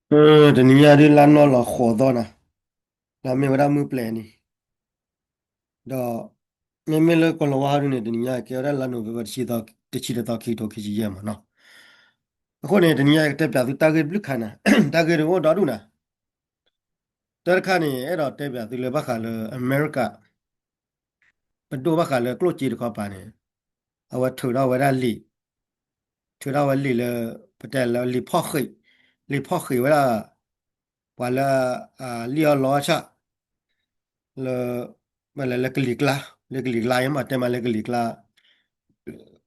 အ တနံၤညါဒ်လါနီၢ်လီၤဃိးသီနၤ, လၢမ့ၢ်ဝဲဒၣ်မုၢ်ပျဲၤနံၤ, ဒီး မ့မ့ၢ်လၢကီၤလၤဝါဒ်န့ၣ် တနံၤညါကဲဝဲဒၣ်လါနိၣ်ဝ့ဘၢၣ် တဆံတသီ ခံကထိခံဆံယဲၢ်မ့ၢ်နီၤ. အဃိန့ၣ် တနံၤညါကတဲပၠးသုတၢ်ဂ့ၢ်တဘျုးခါနၤ, တၢ်ဂ့ၢ်တအိၣ်ဒီဒူၣ်နၤ. တၢ်တခါန့ၣ် အဲၣ်ဒိးတဲပၠးသုလၢဘၣ်ဃးလၢအမဲရကၤ ပဒိၣ်ဘၣ်ဃးလၢကျိၣ်စ့တခီပၤန့ၣ် အဝဲထုးထီၣ်ဝဲဒၣ်လံာ်, ထုးထီၣ်ဝဲလံာ်လၢ ပတဲလၢလံာ်ဖီၣ်ဃံး, လံာ်ဖီၣ်ဃံးဝဲဒၣ် ပှၤလၢ လံၣ်အီၣ်လီအီၣ်ဆၣ် လၢ မ့ၢ်လဲၤလၢကလံၤကျါ, လၢကလံၤကျါယဲမး တဲမးလၢကလံၤကျါ,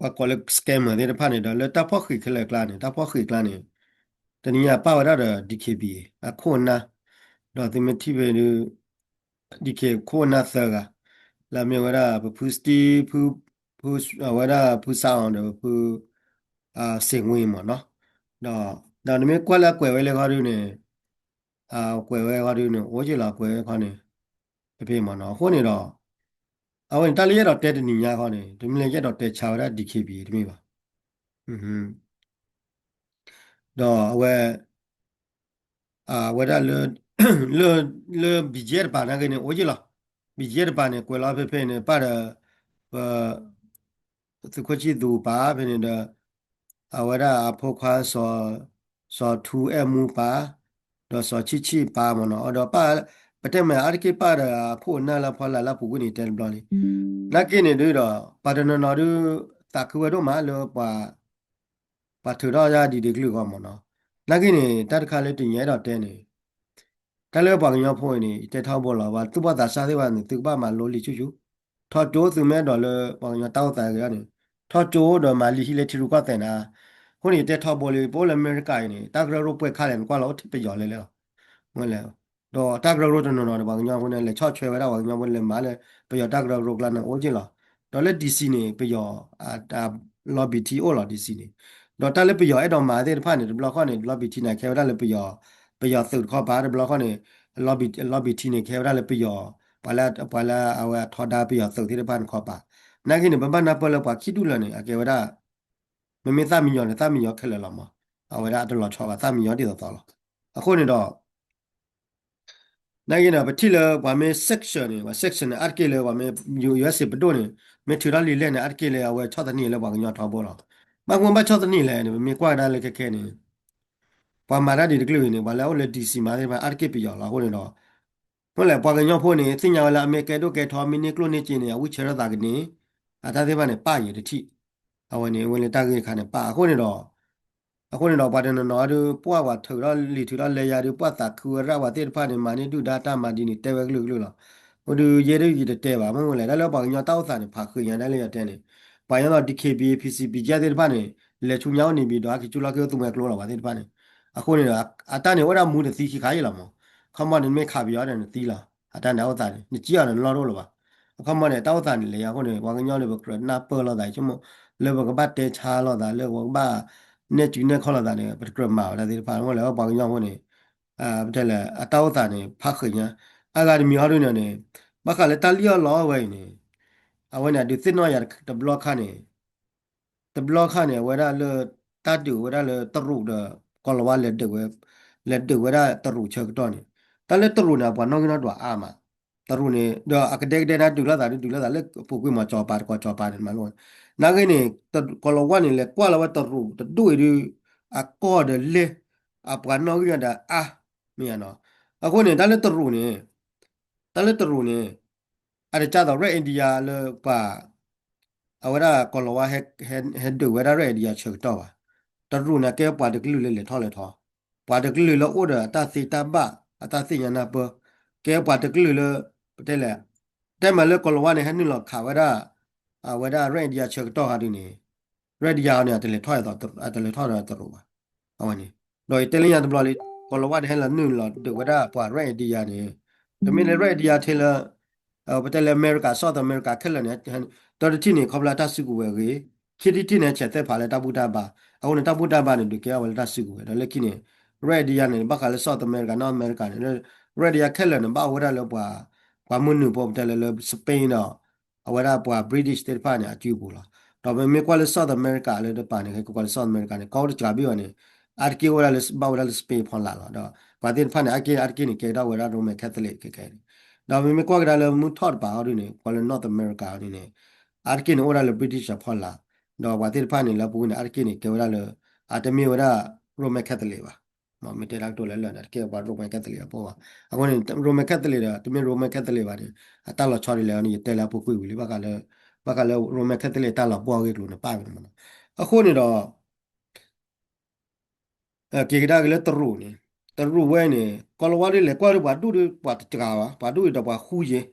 ပှၤကိးလၢ scammer သ့ၣ်တဖၣ်န့ၣ်ဒီး လၢတၢ်ဖီၣ်ဃံးခဲလၢာ်ကျါန့ၣ် တၢ်ဖီၣ်ဃံးကျါန့ၣ် တနံၤညါပာ်ဝဲဒၣ်ဒီး DKBA အခိၣ်အနၢ်, ဒီးသုမ့ၢ်ထံၣ်ဖဲဒုး DKBA ခိၣ်အနၢ်သၢဂၤ, လၢမ့ၢ်ဝဲဒၣ် ပဖုစတံ ဖု ဖု အဝဲဒၣ်ဖုစါအီၤဒီးဖု စ့ၣ်ဝ့မ့ၢ်နီၤ, ဒီး ဒီးနမ့ၢ်ကွၢ်လၢအကွဲးဝဲလၢခီဒုန့ၣ် ကွဲးဝဲခီဒုန့ၣ် အိၣ်က့လီၤ ကွဲးဝဲခီန့ၣ် တဖဲမ့ၢ်နီၤ. အဃိန့ၣ်ဒီး အဝဲန့ၣ် တၢ်လၢယအဲၣ်ဒိးတဲတနံၤညါခီန့ၣ် တမ့ၢ်လၢယအဲၣ်ဒိးတဲဆါဝဲဒၣ် DKBA တမ့ၢ်ဘၣ်. ဒီးအဝဲ အဝဲဒၣ်လၢ လၢ လၢ BGF တပၤနာ်က့န့ၣ် အိၣ်က့လီၤ. BGF တပၤန့ၣ် ကွဲးလီၤဖဲဖဲန့ၣ် ပၣ်ဒီး ပ သုးခိၣ်ဆံၣ်သူပၤဖဲန့ၣ်ဒီး အဝဲဒၣ်အဖိခွါ စီၤထူအဲၣ်မူပၤ ဒီးစီၤဆံၣ်ဆံၣ်ပၤမ့ၢ်နီၤ, ဒီးပၣ် ပတဲမ့ၢ်အါတက့ၢ်ပၣ်ဒီးအခိၣ်အနၢ်လၢဖီလာ်လၢပူၤကွံာ်န့ၣ်တဲတဘျီလံ. နာ်က့န့ၣ်ဒုးဒီး ပှၤတနီၤနီၤဒုး သးခုဝဲဒိၣ်မးလၢ ပှၤထုးထီၣ်ယါဒ်ဒ့ကလုာ်ဂီၢ်မ့ၢ်နီၤ. နာ်က့န့ၣ် တၢ်တခါလၢတနံၤညါအဲၣ်ဒိးတဲန့ၣ် တၢ်လၢပှၤကညီဖိအံၤန့ၣ် ယတဲထီဘိလီၤ ပှၤသူၣ်ဘီၣ်သးစၢ်သ့ၣ်တဖၣ်န့ၣ် သုကဘၣ်မၤလိလံာ်ဆူၣ်ဆူၣ်, ထီၣ်ကၠိသုမ့ၢ်အဲၣ်ဒိးလၢ ပှၤကညီတၢ်အိၣ်သးဂ့ၤန့ၣ် ထီၣ်ကၠိဒီးမၤလံာ်ဟံၣ်လၢထံရူၢ်ကီၢ်သဲးနၤ. အဃိန့ၣ် ယတဲထီဘိလံ ပအိၣ်လၢအမဲရကၤအံၤန့ၣ် တၢ်ကရၢကရိပှဲၤခါလဲၣ် နကွၢ်လီၤအိၣ်ထဲပယီၤလဲၣ်လဲၣ်လီၤ. မ့ၢ်လဲၣ် ဒီးတၢ်ကရၢကရိတနီၤနီၤန့ၣ် ပှၤကညီဖိန့ၣ် လဲၤဆီၣ်ထွဲဝဲဒၣ်ပှၤကညီဖိလဲၤမၤလၢ ပယီၤတၢ်ကရၢကရိကျါန့ၣ်အိၣ်က့လီၤ. ဒီးလၢ DC န့ၣ် ပယီၤ lobby team အိၣ်လီၤ DC န့ၣ်, ဒီးတၢ်လၢပယီၤအဲၣ်ဒိးမၤသ့ၣ်တဖၣ်န့ၣ် တဘျီဃီန့ၣ် lobby team န့ၣ် ကဲဝဲဒၣ်လၢပယီၤ ပယီၤသုးတခီပၤ တဘျီဃီန့ၣ် lobby team န့ၣ် ကဲဝဲဒၣ်လၢပယီၤ ပှၤလၢ ပှၤလၢအဝဲအထီဒါပယီၤသုးသ့ၣ်တဖၣ်န့ၣ်ခီပၤ. နာ်က့န့ၣ် ပဘၣ်နၢ်ပၢၢ်လၢပှၤခံဒူၣ်လၢာ်န့ၣ် အကဲဝဲဒၣ် မ့မ့ၢ်သၣ်မံညီၤန့ၣ် သၣ်မံညီၤခဲလၢာ်လီၤမး, အဝဲဒၣ်အတလီၤဆီဘၣ် သၣ်မံညီၤဒ်သိးသိးလီၤ. အဃိန့ၣ်ဒီး နာ်က့န့ၣ် ပထံၣ်လၢပှၤမ့ၢ် sanction န့ၣ် ပှၤ sanction န့ၣ် အါတက့ၢ်လၢပှၤမ့ၢ် USA ပဒိၣ်န့ၣ် မ့ၢ်ထုးထီၣ်လံာ်လဲၢ်န့ၣ် အါတက့ၢ်လၢအဝဲဆီၣ်သနံးလၢပှၤကညီထီဘိလီၤ. ဘၣ်မနုၤဘၣ်ဆီၣ်သနံးလဲၣ်န့ၣ် ပမ့ၢ်ကွၢ်ကဒါလၢခဲခဲန့ၣ် ပှၤမၤတၢ်ဒ်တကလုာ်အံၤန့ၣ် ပှၤလၢအအိၣ်လၢ DC မၤသ့ၣ်တဖၣ် အါတက့ၢ်ပယီၤလီၤ. အဃိန့ၣ်ဒီး မ့ၢ်လဲၣ် ပှၤကညီဖိန့ၣ် သ့ၣ်ညါဝဲလၢအမ့ၢ်ကဲဒိၣ်ကဲထီ မ့ၢ်န့ၢ်ကျိၣ်န့ၢ်စ့န့ၣ် အဝံၣ်ဆၢထၢၣ်သးကန့ၢ် အတၢ်သ့ၣ်တဖၣ်န့ၣ် ပၣ်ယံၤတထံၣ်. အဝဲန့ၣ် အဝဲလၢတၢ်ဂ့ၢ်တခါန့ၣ် ပၣ်အဃိန့ၣ်ဒီး အဃိန့ၣ်ဒီး ပှၤတနီၤနီၤဒုး ပှၤထုးထီၣ်လံာ်ထုးထီၣ်လဲၤယၤဒုး ပှၤသးခုဝဲဒၣ်ပှၤသ့ၣ်တဖၣ်န့ၣ် မၤန့ၢ်ဒုၣ်ဒါတၢ်မၤဒ်န့ၣ် တဲဝဲကလုာ်ကလုာ်လီၤ. အိၣ်ဒုးယဲဒၣ်ယတတဲဘၣ် မ့ၢ်လဲၣ် တၢ်လၢပှၤကညီတၢ်အိၣ်သးန့ၣ် ဖးဃံးညါဒၣ်လၢယတဲန့ၣ် ပှၤကညီဒီး DKBA PC BGF သ့ၣ်တဖၣ်န့ၣ် လဲၤဆူညါအိၣ်န့ၣ်ဘံဒီး ဟဲက့ၤဆူလီၢ်ခံအိၣ်သူမှဲကျိလီၤ ပှၤသ့ၣ်တဖၣ်န့ၣ်. အဃိန့ၣ်ဒီး အတၢ်န့ၣ်အိၣ်ဒၣ်မူတသံခံခါအံၤလီၤမး. ခီမီန့ၣ်မ့ၢ်ခးပယီၤဒီးနသံလီၤ. အတၢ်န့ၣ်အိၣ်သးန့ၣ် နကံၣ်အီၤဒီးနလီၢ်တအိၣ်လၢၤဘၣ်. အခီမီန့ၣ် တၢ်အိၣ်သးန့ၣ်လဲၤယါအဃိန့ၣ် ပှၤကညီလၢပကြၢးနၢ်ပၢၢ်လိာ်သးဆိကမိၣ် လၢပကဘၣ်တဲဆါလိာ်သး လၢပကဘၣ်နဲၣ်စုနဲၣ်ခီၣ်လိာ်သးန့ၣ် ပတကြၢးမၤဝဲဒၣ်သ့ၣ်တဖၣ် မ့ၢ်လဲၣ်ပှၤကညီဖိန့ၣ် ပတဲလဲၣ် အတၢ်အိၣ်သးန့ၣ် ဖးဃံးညါ အဂၤတမံၤဟီဒုန့ၣ်န့ၣ် ဘၣ်ဃးလၢတၢ်လံၣ်အီၣ်လီအီၣ်ဝဲအံၤန့ၣ် အဝဲန့ၣ် အဒုးသ့ၣ်နီၣ်ယၤတဘျီခါန့ၣ် တဘျီခါန့ၣ် အဝဲဒၣ်လၢ တၢ်ဒုးဝဲဒၣ်လၢတရူးဒီး ကီၤလၤဝါလဲၤဒုးဝဲ လဲၤဒုးဝဲဒၣ်တရူးဆၢကတီၢ်န့ၣ် တၢ်လၢတရူးန့ၣ် အပှၤနီၣ်ဂံၢ်နီၣ်ဒွးအါမး တရူးန့ၣ် ဒီးအကဒဲကဒဲန့ၣ် ဒုးလိာ်သးဒုး ဒုးလိာ်သးလၢအပူၤကွံာ်မၤကၠီၤပၤတကီၢ်ကၠီၤပၤန့ၣ်မးလိၣ် နာ်ဂ့ၤန့ၣ် ကီၤလၤဝါန့ၣ် လဲၤကွၢ်လီၤဝဲတရူးတဒူၣ်အံၤဒုး အကီၢ်ဒီးလဲၢ် အပှၤနီၣ်ဂံၢ်နီၣ်ဒွးအါ မ့ၢ်ဧါနီၤ အဃိန့ၣ် တၢ်လၢတရူးန့ၣ် တၢ်လၢတရူးန့ၣ် အတကၢ်သိး Red Indian လၢပှၤ အဝဲဒၣ်ကီၤလၤဝါ ဟဲဒုးဝဲဒၣ် Red Indian ဆၢကတီၢ်ဘၣ်. တရူးန့ၣ် ကဲပှၤတကလုာ်လၢလဲၤထီၣ်လဲၤထီ, ပှၤတကလုာ်လၢအိၣ်ဒီးအတၢ်သ့တၢ်ဘၣ် အတၢ်သ့ၣ်ညါနၢ်ပၢၢ်, ကဲပှၤတကလုာ်လၢ ပတဲလဲၣ် တဲမးလၢကီၤလၤဝါန့ၣ် ဟဲနုာ်လီၤခးဝဲဒၣ် အဝဲဒၣ် Red Indian ဆၢကတီၢ်ခါဒုန့ၣ် Red Indian န့ၣ် အတလဲၤထီၣ် အတလဲၤထီၣ်ဒီးတရူးဘၣ်. အဝဲန့ၣ် ဒီးယတဲလၢညါတဘျီလံ ကီၤလၤဝါန့ၣ် ဟဲလီၤနုာ်လီၤဒုးဝဲဒၣ်ပှၤ Red Indian န့ၣ် တမ့ၢ်လၢ Red Indian ထဲလၢ ပတဲလၢအမဲရကၤ South America ခဲလၢာ်န့ၣ် တၢတထံၣ်န့ၣ် ခီဖျိတၢ်စုကဝဲၤအဂ့ၢ်, ခံထံၣ်တထံၣ်န့ၣ် ဆဲးသဲဖးလၢတၢ်ဘူၣ်တၢ်ဘါ, အဃိန့ၣ် တၢ်ဘူၣ်တၢ်ဘါန့ၣ် ဒုးကဲထီၣ်ဝဲလၢတၢ်စုကဝဲၤ, ဒီးလၢခံန့ၣ် Red Indian န့ၣ် ဘၣ်ဃးလၢ South America North America န့ၣ် Red Indian ခဲလၢာ်န့ၣ် ဘၣ်အိၣ်ဝဲဒၣ်လၢပှၤ ပှၤမုၢ်နုာ်ဖိ ပတဲလၢလၢ Spain ဒီး အဝဲဒၣ်ပှၤ British သ့ၣ်တဖၣ်န့ၣ် အစုပူၤလီၤ. ဒီးပမ့ၢ်ကွၢ်လၢ South America လၢတပၤန့ၣ် ကကွၢ်လၢ South America န့ၣ် ကီၢ်တစှၤဘ့ၣ်အီၤန့ၣ် အါတက့ၢ်အိၣ်ဝဲဒၣ်လၢ ဘၣ်ဝဲဒၣ်လၢ Spain ဖီလာ်လီၤ. ဒီးပှၤသ့ၣ်တဖၣ်န့ၣ် အါတက့ၢ် အါတက့ၢ်န့ၣ် ကဲထီၣ်ဝဲဒၣ် Roman Catholic ခဲခဲန့ၣ်. ဒီးမ့မ့ၢ်ကွၢ်ကဒါလၢမုၢ်ထီၣ်တပၤအီၤဒ်န့ၣ် ပှၤလၢ North America အီၤဒ်န့ၣ် အါတက့ၢ်န့ၣ် အိၣ်ဝဲဒၣ်လၢ British အဖီလာ်, ဒီးပှၤသ့ၣ်တဖၣ်န့ၣ် လၢပူၤန့ၣ် အါတက့ၢ်န့ၣ် ကဲဝဲဒၣ်လၢ အတမ့ၢ်ဝဲဒၣ် Roman Catholic ဘၣ်. မ့ၢ်တဲတၢ်ကတိၤလၢလၢာ်န့ၣ် အတကဲပှၤ Roman Catholic အဖိဘၣ်. အဃိန့ၣ် Roman Catholic ဒီး တမ့ၢ် Roman Catholic ဘၣ်န့ၣ် အတၢ်လီၤဆီဒ်လဲၣ်န့ၣ် ယတဲလၢအပူၤကွံာ်ဝံၤလံ ဘၣ်ဃးလၢ ဘၣ်ဃးလၢ Roman Catholic တၢ်လီၤပှီၢ်အဂ့ၢ်အကျိၤန့ၣ် ပၣ်ဝဲန့ၣ်မ့ၢ်နီၤ. အဃိန့ၣ်ဒီး က့ၤကဒါက့ၤလၢတရူးန့ၣ်, တရူးဝဲန့ၣ် ကီၤလၤဝါဒ်လဲၣ်ကွၢ်ဒ်ပှၤဒူၣ်ဒ်ပှၤတဂၤဘၣ်, ပှၤဒူၣ်အံၤဒီးပှၤဃူယဲၤ,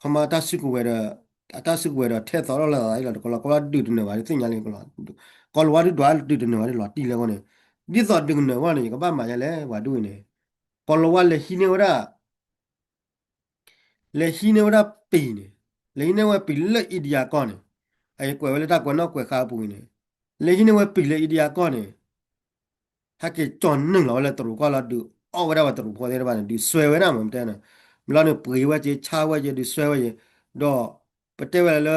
ခီမီတၢ်စုကဝဲၤဒီး အတၢ်စုကဝဲၤဒီးထဲသိးထီၣ်လၢသးအံၤလီၤ, ကီၤလၤဝါဒုးတနၢၤဘၣ်ဒ်သ့ၣ်ညါလံ, ကီၤလၤဝါဒုးဒွးဒုးတနၢၤဘၣ်ဒ်လီၤတံၢ်လၢအဃိန့ၣ်, ဒ်သိးဒုးကနၢၤအဂီၢ်န့ၣ် ယကဘၣ်မၤယဲလဲၣ် ပှၤဒူၣ်အံၤန့ၣ်, ကီၤလၤဝါလဲၤဟံးန့ၢ်ဝဲဒၣ် လဲၤဟံးန့ၢ်ဝဲဒၣ်ပံၤန့ၣ်, လဲၤဟံးန့ၢ်ဝဲပံၤလၢ India ကီၢ်န့ၣ်, အအံၤကွဲးဝဲလၢတၢ်ကွဲးနီၣ်ကွဲးဃါအပူၤန့ၣ်, လဲၤဟံးန့ၢ်ဝဲပံၤလၢ India ကီၢ်န့ၣ်, ဟဲက့ၤကၠီၣ်နုာ်လီၤဝဲလၢတရူးကီၢ်လီၤ, ဒုးအီၣ်ဝဲဒၣ်ပှၤတရူးဖိသ့ၣ်တဖၣ်န့ၣ် ဒုးစွဲဝဲဒၣ်မ့ၢ်တဲန့ၣ်, ဘျီန့ၣ်ပှ့ၤဝဲက့ၤ ဆါဝဲက့ၤ ဒုးစွဲဝဲက့ၤ, ဒီးပတဲဝဲလၢ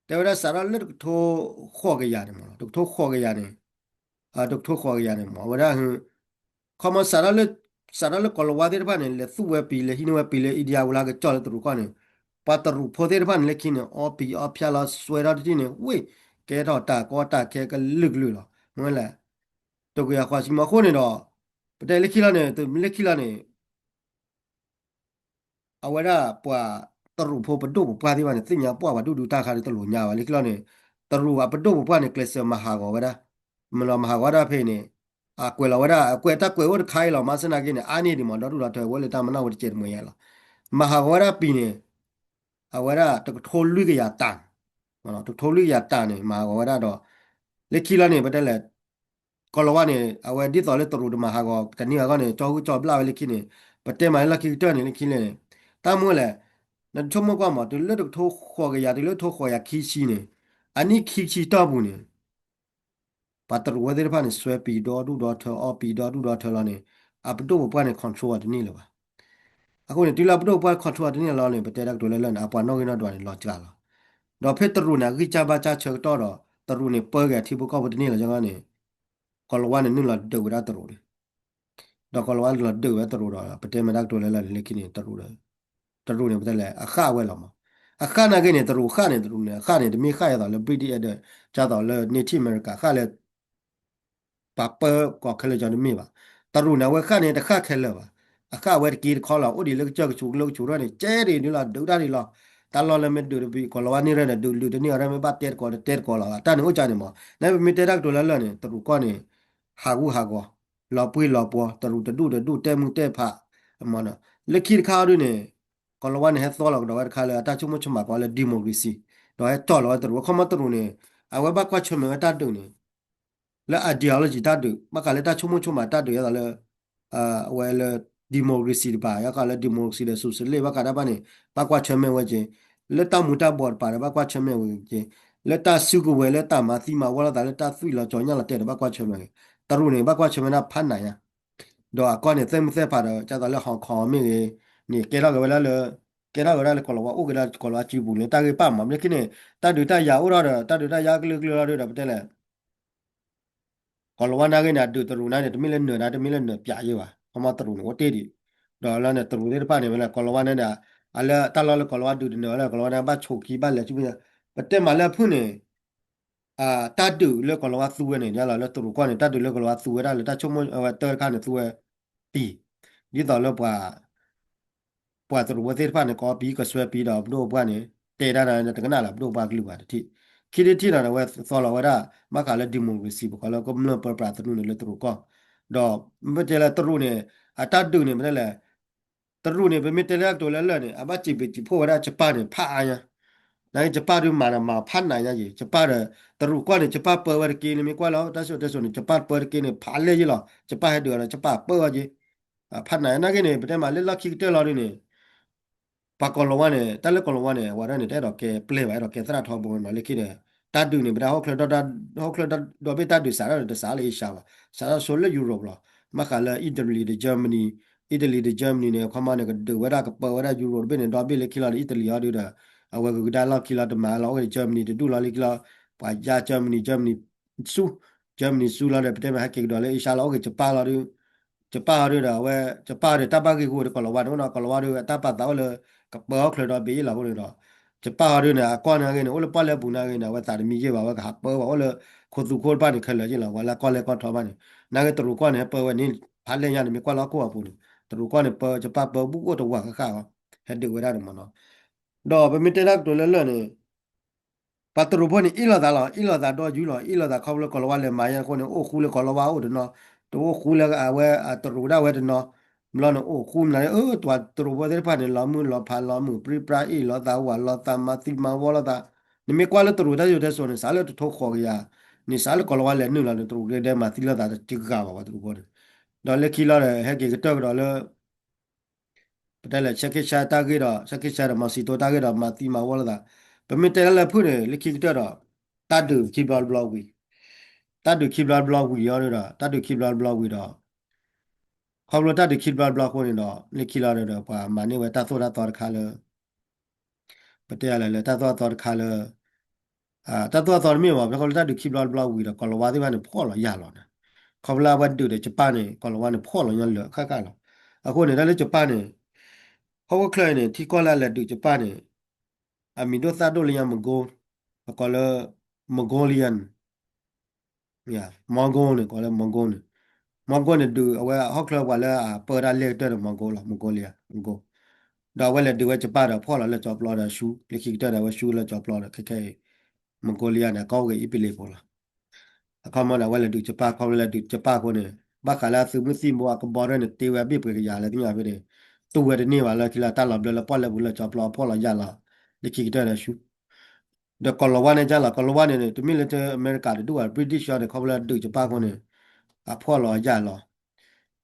တဲဝဲဒၣ်စးထီၣ်လၢတကထိဃိးကယၤန့ၣ်မ့ၢ် တကထိဃိးကယၤန့ၣ်, တကထိဃိးကယၤန့ၣ်မ့ၢ် အဝဲဒၣ် ခီမီ စးထီၣ်လၢကီၤလၤဝါသ့ၣ်တဖၣ်န့ၣ် လဲၤသူဝဲပံၤ လဲၤဟံးန့ၢ်ဝဲပံၤလၢ India ဝံၤလၢကကၠီၣ်လၢတရူးကီၢ်န့ၣ်, ပှၤတရူးဖိသ့ၣ်တဖၣ်န့ၣ် လၢခံန့ၣ် အီပံၤအီဖၠါလီၤ စွဲထီၣ်တထံၣ်န့ၣ် ဝ့ၢ် ကဲထီၣ်တၢ်ကီတၢ်ခဲကလုာ်ကလုာ်လီၤ. မ့ၢ်လဲၣ် တကယၤဃိးဆံမီၤအဃိန့ၣ်ဒီး ပတဲလၢခံလီၤန့ၣ် လၢခံလီၤန့ၣ် အဝဲဒၣ်ပှၤတရူးဖိပဒိၣ်ပပှၢ်သ့ၣ်တဖၣ်န့ၣ် သ့ၣ်ညါပှၢ်ပှၤဒူၣ်ဒုးတၢ်ခါဒ်တလိၣ်ညါဘၣ်. လၢခံလီၤန့ၣ် တရူးအပဒိၣ်ပပှၢ်န့ၣ် ကျဲးစၢးမၤဟးဂီၤဝဲဒၣ်, မ့ၢ်လီၤမၤဟးဂီၤဝဲဒၣ်ဖဲအံၤန့ၣ်, အကွဲးလီၤဝဲဒၣ် အကွဲးတၢ်ကွဲးအိၣ်တခါအံၤလီၤ မၤစၢၤနာ်က့န့ၣ် အါန့ၢ်ဒံးမး ဒီဒူၣ်ဒီထၢ ဝဲလၢတၢ်မၤနၢၤဝဲတစဲးတမှဲၤယါလီၤ. မၤဟးဂီၤဝဲဒၣ်ပံၤန့ၣ် အဝဲဒၣ်တကထိလွံၢ်ကယၤတၢ်န့ၣ်, တကထိလွံၢ်ကယၤတၢ်န့ၣ် မၤဟးဂီၤဝဲဒၣ်ဒီး လၢခံလီၤန့ၣ် ပတဲလဲၣ် ကီၤလၤဝါန့ၣ် အဝဲဒ်သိးလၢတရူးတမၤဟးဂီၤတန့ၢ်အဂီၢ်န့ၣ် ကၠီဃုကၠီဘျၣ်ဝဲလၢခံန့ၣ်, ပတဲမးလၢလီၢ်ခံကတၢၢ်န့ၣ် လၢခံလဲၣ်န့ၣ်, တၢ်မ့ၢ်လဲၣ်, နဆိကမိၣ်ကွၢ်မး တုၤလၢတကထိဃိးကယၤ တုၤလၢတကထိဃိးကယၤခံဆံန့ၣ်, အနံၣ်ခံဆံတီၢ်ပူၤန့ၣ် ပှၤတရူးဝဲသ့ၣ်တဖၣ်န့ၣ် စွဲပံၤဒီဒူၣ်ဒီထၢ အီပံၤဒီဒူၣ်ဒီထၢလီၤန့ၣ်, အပဒိၣ်ပပှၢ်န့ၣ် control အီၤတန့ၢ်လၢၤဘၣ်. အဃိန့ၣ် တုၤလၢအပဒိၣ်ပပှၢ် control အီၤတန့ၢ်လီၤန့ၣ် ပတဲတၢ်ကတိၤလၢလၢာ်န့ၣ် အပှၤနီၣ်ဂံၢ်နီၣ်ဒွးန့ၣ် လီၤစှၤလီၤ. ဒီးဖဲတရူးန့ၣ် အဂံၢ်စၢ်ဘါစၢ်ဆၢကတီၢ်ဒီး တရူးန့ၣ် ပၢက့ၤအထံဖိကီၢ်ဖိတန့ၢ်လီၤန့ၣ် ကီၤလၤဝါန့ၣ် နုာ်လီၤဒုးဝဲဒၣ်တရူးန့ၣ်, ဒီးကီၤလၤဝါနုာ်လီၤဒုးဝဲတရူးဒီး ပတဲမ့ၢ်တၢ်ကတိၤလၢလၢာ်န့ၣ် လၢခံန့ၣ် တရူးဒီး တရူးန့ၣ် ပတဲလဲၣ် အဃၣ်ဝဲလီၤမး. အဃၣ်နာ်က့န့ၣ် တရူးဃၣ်န့ၣ် တရူးန့ၣ် အဃၣ်န့ၣ် တမ့ၢ်ဃၣ်ဒ်သိးလၢ British ဒီး ဒ်သိးလၢ Native America ဃၣ်လၢ ပှၤပၢကီၢ်ခဲလၢာ်ကီတမ့ၢ်ဘၣ်. တရူးန့ၣ် အဝဲဃၣ်န့ၣ် တဃၣ်ခဲလၢာ်ဘၣ်. အဃၣ်ဝဲတက့တခီလီၤ အိၣ်ဒံးလၢကစၢၢ်ကဆူးကလိကဆူးထီၣ်န့ၣ် ကဲဒံးဒ်လီၤ ဒုးတၢ်ဒံးလီၤ. တၢ်လီၢ်လၢမ့ၢ်ဒုးတဘံး ကီၤလၤဝါန့ၢ်ရဲၣ်န့ၣ် ဒုးလုာ်တန့ၢ်အီၤရဲၣ် မ့ၢ်ဘၣ်တဲတကိးတတဲတကိးလီၤ. တၢ်န့ၣ်အိၣ်ကၢန့ၣ်မး နမ့ၢ်တဲတၢ်ကတိၤလၢလၢာ်န့ၣ် တရူးကီၢ်န့ၣ် ဟးဂူာ်ဟးဂီၤ လီၤပှံၢ်လီၤပှီၤ တရူးတဒူၣ်တဒူၣ် တဲမုၢ်တဲဖး မးနီၤ. လၢခံတခါအီၤဒ်န့ၣ် ကီၤလၤဝါန့ၣ် ဟဲသီလီၤကဒီးဝဲတခါလၢ အတၢ်ဆိကမိၣ်ဆိကမးကိးလၢ democracy ဒီးဟဲကၠီၣ်လီၤဝဲတရူး အခီမီတရူးန့ၣ် အဝဲဘၣ်ကွၢ်ဆၢၣ်မဲာ်ဝဲတၢ်ဒုးန့ၣ် လၢ ideology တၢ်ဒုး ဘၣ်ဃးလၢတၢ်ဆိကမိၣ်ဆိကမးတၢ်ဒုး ဒ်သိးလၢ အဝဲလၢ democracy တပၤ ယကလၢ democracy ဒီး socialist ဘၣ်ဃးတၢ်ဘၣ်န့ၣ် ဘၣ်ကွၢ်ဆၢၣ်မဲာ်ဝဲက့ၤ လၢတၢ်မူၤတၢ်ဘှီးတပၤဒီး ဘၣ်ကွၢ်ဆၢၣ်မဲာ်ဝဲက့ၤ လၢတၢ်စုကဝဲၤ လၢတၢ်မၤသံမၤဝီလိာ်သး လၢတၢ်သွံၣ်လီၤကၠီၤညၣ်လီၤတဲာ်ဒီး ဘၣ်ကွၢ်ဆၢၣ်မဲာ်က့ၤ တရူးန့ၣ် ဘၣ်ကွၢ်ဆၢၣ်မဲာ်ဒၣ်ဖးနးညါ ဒီးအကီၢ်န့ၣ် သဲမုၢ်သဲဖးဒီး ဒ်သိးလၢ Hong Kong မ့ၢ်ဂ့ၤ န့ၣ် ကဲထီၣ်က့ၤဝဲဒၣ်လၢ ကဲထီၣ်က့ၤဝဲဒၣ်လၢကီၤလၤဝါ အိၣ်က့ၤဒီးကီၤလၤဝါစုပူၤန့ၣ် တၢ်ဂ့ၢ်ပာ်မး လၢခံန့ၣ် တၢ်ဒုးတၢ်ယၤအိၣ်ထီၣ်ဒီး တၢ်ဒုးတၢ်ယၤကလုာ်ကလုာ်လီၤဒီး ပတဲလဲၣ် ကီၤလၤဝါနာ်ဂ့ၤန့ၣ် အဒုးတရူးနာ်ဂ့ၤန့ၣ် တမ့ၢ်လၢနၢၤဒါ တမ့ၢ်လၢနၢၤပၠးယဲၢ်ဘၣ် ခီမီတရူးန့ၣ် အိၣ်တ့ၢ်ဒံး ဒီးလၢန့ၣ် တရူးသ့ၣ်တဖၣ်န့ၣ် ဝဲလၢကီၤလၤဝါန့ၣ်ဒီး အလၢတၢ်လီၢ်လၢကီၤလၤဝါဒုးတနၢၤဝဲလၢ ကီၤလၤဝါန့ၣ် ဘၣ်ဆိးခံ ဘၣ်လဲၤဆူ ပတဲမးလၢအဖုၣ်န့ၣ် တၢ်ဒုးလၢကီၤလၤဝါသူဝဲန့ၣ် ဒ်လီၤလၢတရူးကီၢ်န့ၣ် တၢ်ဒုးလၢကီၤလၤဝါသူဝဲဒၣ်လၢတၢ်ဆိကမိၣ်ဝဲတၢ်တခါန့ၣ် သူဝဲပံၤ ဒ်သိးလၢပှၤ ပှၤတရူးဖိသ့ၣ်တဖၣ်န့ၣ် ကီပံၤကစွဲပံၤဒီးပဒိၣ်ပပှၢ်န့ၣ် တဲဒၣ်ဒီးတကနၣ်လၢၤ ပဒိၣ်ပပှၢ်ကလုာ်ဘၣ်တထံၣ် ခံထံၣ်တထံၣ်ဒီး အဝဲသီလီၤဝဲဒၣ် ဘၣ်ဃးလၢ democracy ပကိးလၢကမျၢၢ်ပၢပြးသနူန့ၣ်လၢတရူးကီၢ် ဒီးမ့ၢ်တဲလၢတရူးန့ၣ် အတၢ်ဒုးန့ၣ် ပတဲလဲၣ် တရူးန့ၣ် ပမ့ၢ်တဲလၢအကတိၤလၢလၢာ်န့ၣ် အဘၣ်စံးဘျုးစံးဖှိၣ်ဝဲဒၣ် Japan န့ၣ် ဖးအါညါ နာ်ဂ့ၤ Japan ဒုးမၤနၤမၤဖးနးညါယံၤ Japan ဒီး တရူးကီၢ်န့ၣ် Japan ပၢဝဲတက့ၢ် နမ့ၢ်ကွၢ်လီၤ တၢ်စံၣ်စိၤတဲစိၤန့ၣ် Japan ပၢတက့ၢ်န့ၣ် ဖးလဲၢ်ယံၤလီၤ Japan ဟဲဒုးဒီး Japan ပၢဝဲက့ၤ ဖးနးနာ်ဂ့ၤန့ၣ် ပတဲမးလၢလီၢ်ခံကတၢၢ်လီၤဒ်န့ၣ် ပှၤကီၤလၤဝါန့ၣ် တၢ်လၢကီၤလၤဝါန့ၣ် အဝဲဒၣ်န့ၣ် တအဲၣ်ဒိးကဲပျဲၢ်ဘၣ် အဲၣ်ဒိးကဲသရၣ်ထီဘိနီၤ လၢခံဒီး တၢ်ဒုးန့ၣ် ပတၢ်ဟီၣ်ချၢ ဟီၣ်ချၢဒီဘ့ၣ်တၢ်ဒုးစးထီၣ်န့ၣ် တစးလၢ Asia ဘၣ် စးထီၣ်ဆိလၢ Europe လီၤ ဘၣ်ဃးလၢ Italy ဒီး Germany Italy ဒီး Germany န့ၣ် ခီမီန့ၣ် ကဒုးဝဲဒၣ်ကပၢဝဲဒၣ် Europe တဘ့ၣ်န့ၣ် ဒီဘ့ၣ်လၢခံလီၤဒီး Italy အီၤဒုးဒီး အဝဲဂုၤကဒါလီၢ်ခံလီၤ တမၤလီၤအိၣ်ဒီး Germany တဒူၣ်လီၤလၢခံလီၤ ပှၤယါ Germany Germany ဆူ ကၠၢမနံၤဆူလီၤဒီး ပတဲမ့ၢ်ဟဲက့ၤကဒီးလၢအ့ရှါလီၤ အိၣ်က့ၤကၠပၢ်လီၤဒီး ကၠပၢ်ဟီဒီး အဝဲ ကၠပၢ်ဒီးတၢ်ဘၣ်ဂ့ၢ်ဂီၢ်ဒီး ကီၢ်လီၤဝါန့ၣ်အိၣ်နီၤ ကီၢ်လီၤဝါဒီး အတၢ်ပာ်သးအိၣ်လၢ ကပၢအီၣ်ချၢဒီဘ့ၣ်အ့ၣ်လီၤအဃိန့ၣ်ဒီး ကၠပၢ်ဟီဒီးန့ၣ် အကီၢ်န့ၣ်ဂ့ၤန့ၣ် အိၣ်လၢပီၣ်လဲၣ်ပူၤန့ၣ်ဂ့ၤန့ၣ် အဝဲသးတမံယ့ၢ်ဘၣ် အဝဲကဟးပၢဘၣ်အိၣ်လၢ ခိသူခိၣ်တဖၣ်န့ၣ် ခဲလၢာ်ယ့ၢ်လီၤ ပှၤလၢအကီၢ်လဲၢ်ကီၢ်ထီဘၣ်န့ၣ် နာ်ဂ့ၤတရူးကီၢ်န့ၣ် ဟဲပၢဝဲန့ၣ် ဖးလဲၢ်ညါန့ၣ် မ့ၢ်ကွၢ်လၢဟီၣ်ခိၣ်အပူၤန့ၣ် တရူးကီၢ်န့ၣ်ပၢ ကၠပၢ်ပၢဘူးအိၣ်တဝၢဃၣ်ဃၣ်အီၤ ဟဲဒုးဝဲဒၣ်န့ၣ်မ့ၢ်နီၤ ဒီးပမ့ၢ်တဲတၢ်ကတိၤလၢလၢာ်န့ၣ် ပှၤတရူးဖိန့ၣ် အ့ၣ်လိာ်သးလီၤ အ့ၣ်လိာ်သးဒီယူလီၤ အ့ၣ်လိာ်သးခီဖျိလၢကီၢ်လီၤဝါလဲၤမၤညါအဃိန့ၣ် အိၣ်ဃူလၢကီၢ်လီၤဝါအိၣ်တနီၤ တအိၣ်ဃူလၢအဝဲအတရူးဒၣ်ဝဲတနီၤ ဘျီန့ၣ်အိၣ်ဃူမနုၤလၢ အၢ ပှၤတရူးဖိသ့ၣ်တဖၣ်န့ၣ် လီၤမုၢ်လီၤဖးလီၤမုၢ်ပြံပြါ အ့ၣ်လိာ်သးဝၤလိာ်သး မၤသံမၤဝီလိာ်သး နမ့ၢ်ကွၢ်လၢတရူးတၢ်စံၣ်စိၤတဲစိၤန့ၣ် စးလၢတထိဃိးကယၤ န့ၣ်စးလၢကီၢ်လီၤဝါလဲၤနုာ်လီၤန့ၣ် တရူးကဒဲမၤသံလိာ်သးတဂၤဘၣ် ပှၤတရူးဖိန့ၣ် ဒီးလၢခံလီၤဒီး ဟဲက့ၤကတၢၢ်ကဒီးလၢ ပတဲလဲၣ် ဆဲးက့ဆါတၢ်ဂ့ၢ်ဒီး ဆဲးက့ဆါဒီး မီၤစံၤတိတၢ်ဂ့ၢ်ဒီး မၤသံမၤဝီလိာ်သး ပမ့ၢ်တဲလၢလၢဖုၣ်န့ၣ် လၢခံကတၢၢ်ဒီး တၢ်ဒုးခံဘျီတဘျီဝံၤ တၢ်ဒုးခံဘျီတဘျီဝံၤအီၤဒီး တၢ်ဒုးခံဘျီတဘျီဝံၤဒီး ခီဖျိတၢ်ဒုးခံဘျီတဘျီအဃိန့ၣ်ဒီး လၢခံလီၤဒီး ပှၤမၤန့ၢ်ဝဲတၢ်သိၣ်တၢ်သီတခါလၢ ပတဲလဲၣ်လၢတၢ်သိၣ်တၢ်သီတခါလၢ တၢ်သိၣ်တၢ်သီတမ့ၢ်ဘၣ် ခီဖျိတၢ်ဒုးခံဘျီတဘျီဝံၤဒီး ကီၢ်လီၤဝါသ့ၣ်တဖၣ်န့ၣ် ဖှီၣ်လီၤယာ်လီၤန့ၣ် ခီဖျိလၢအဝဲဒုးဒီးကၠပၢ်န့ၣ် ကီၢ်လီၤဝါန့ၣ် ဖှီၣ်လီၤညီလၢာ်ဃၣ်ဃၣ်လီၤ အဃိန့ၣ် တၢ်လၢကၠပၢ်န့ၣ် ဟီၣ်ခိၣ်ချၢအံၤန့ၣ် ထံကီၢ်လၢအလဲၤဒုးကၠပၢ်န့ၣ် အမံၤဒိၣ်သၣ်ဒိၣ်လၢညါ Mongol အကိးလၢ Mongolian Mongol န့ၣ် ကိးလၢ Mongol န့ၣ် Mongol န့ၣ် ဒုးအဝဲဟီၣ်ချၢပှၤလၢအပၢတၢ်လဲၢ်ကတၢၢ်န့ၣ် Mongol လီၤ Mongol လံဧါ Mongol ဒီးအဝဲလဲၤဒုးဝဲကၠပၢ်ဒီးဖှီၣ်လီၤလၢကၠီပျီဒီးဆူ လၢခံကတၢၢ်ဒီးအဝဲဆူလၢကၠီပျီဒီးခဲခဲအံၤ Mongolia န့ၣ် အကီၢ်ဝဲက့ၤအံၣ်ပလ့ၤဖိလီၤ အခီမီန့ၣ် အဝဲလဲၤဒုးကၠပၢ် ခီဖျိလဲၤဒုးကၠပၢ်အဃိန့ၣ် ဘၣ်ဃးလၢအသုးမုၢ်သံၣ်ဘိအကဘီရဲၣ်န့ၣ် တ့ဝဲအဘ့ၣ်ပှဲၤကယၤလၢသ့ၣ်ညါဖဲန့ၣ် သူဝဲတန့ၢ်ဘၣ်လၢခံလၢတၢ်လီၤဘျၢလၢပီၣ်လဲၣ်ပူၤလၢကၠီပျီအဖှီၣ်လီၤယာ်လီၤ လၢခံကတၢၢ်ဒီးဆူ ဒီးကီၢ်လီၤဝါန့ၣ်ကၠါလီၤ ကီၢ်လီၤဝါန့ၣ် တမ့ၢ်လၢအမဲရကၤတဒူၣ်ဘၣ် British အီၤန့ၣ် ခီဖျိလၢဒုးကၠပၢ်အဃိန့ၣ် အဖှီၣ်လီၤယာ်လီၤ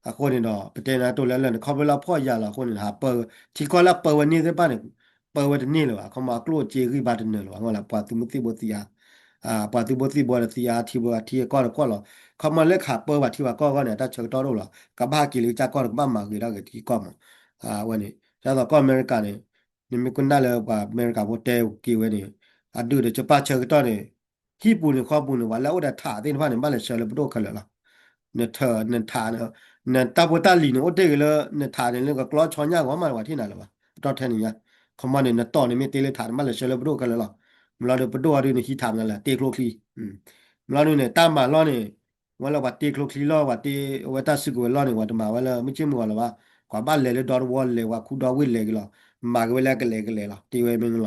အဃိန့ၣ်ဒီး ပတဲနၤတိၢ်လၢလၢာ်န့ၣ် ခီဖျိလၢအဖှီၣ်ယာ်လီၤအဃိန့ၣ် ဟးပၢ ထံကီၢ်လၢပၢဝဲန့ၢ်သ့ၣ်တဖၣ်န့ၣ် ပၢဝဲတန့ၢ်လၢၤဘၣ် ခီမီအကျိၣ်အစ့ဂံၢ်ဘါတနၢၤလၢၤဘၣ် အဝဲလၢပှၤသုးမုၢ်သံၣ်ဘိသံအါ ပှၤသုးဘိသံၣ်ဘိဒီးသံအါထံဘိအါထံအကီၢ်တကီၢ်လီၤ ခီမီလၢခးပၢဘၣ်ထံဘၣ်ကီၢ်အဂီၢ်န့ၣ် အတၢ်ဆၢကတီၢ်တအိၣ်လီၤ ကဘၣ်က့ၤလၢကစၢ်ကီၢ်န့ၣ် ကဘၣ်မၤဂ့ၤထီၣ်က့ၤထံကီၢ်မး အဝဲန့ၣ် ဒ်သိးကီၢ်အမဲရကၤန့ၣ် နမ့ၢ်ကနၣ်လၢပှၤအမဲရကၤဖိတဲက့ၤဝဲန့ၣ် အဒုးဒီးကၠပၢ်ဆၢကတီၢ်န့ၣ် ဟံၣ်ပူၤန့ၣ်ဃီပူၤန့ၣ် ပှၤလၢအအိၣ်ဒီးထးသ့ၣ်တဖၣ်န့ၣ် ဘၣ်လဲၤဆှၢလၢပဒိၣ်ခဲလၢာ်လီၤ နထး နထး နတၢ်ဖိတၢ်လံၤန့ၣ် အိၣ်တ့ၢ်ဂ့ၤလၢ နထးန့ၣ်လၢကကျီဆီညၣ်ဂီၤမး ပှၤထံၣ်နၤလၢၤဘၣ် အတီၢ်ထဲန့ၣ်ညါ ခီမီန့ၣ် နတီၢ်န့ၣ်မ့ၢ်တ့လၢထးန့ၣ် ဘၣ်လဲၤဆှၢလၢပဒိၣ်ခဲလၢာ်လီၤ မ့ၢ်လီၤဒီးပဒိၣ်အီၤဒုးန့ၣ် ဟံးထးမနုၤလဲၣ် တ့ချိၣ်ချံ မ့ၢ်လီၤဒုးန့ၣ် တၢ်မၤလီၢ်န့ၣ် ဝဲလၢပှၤတ့ချိၣ်ချံလီၢ် ပှၤတ့ အဝဲတၢ်စုကဝဲၤလီၢ်န့ၣ် ပှၤတမၤဝဲလၢမုၢ်ဆ့ၣ်မုၢ်ဂီၤလၢၤဘၣ် ပှၤဘၣ်လဲၤလၢဒီတဝီလဲၤ ပှၤခူဒီဝ့ၢ်လဲၤက့ၤလီၤ မၤက့ၤဝဲလၢအကလဲၤကလဲၤလီၤ တ့ဝဲမ့ၢ်လီၤ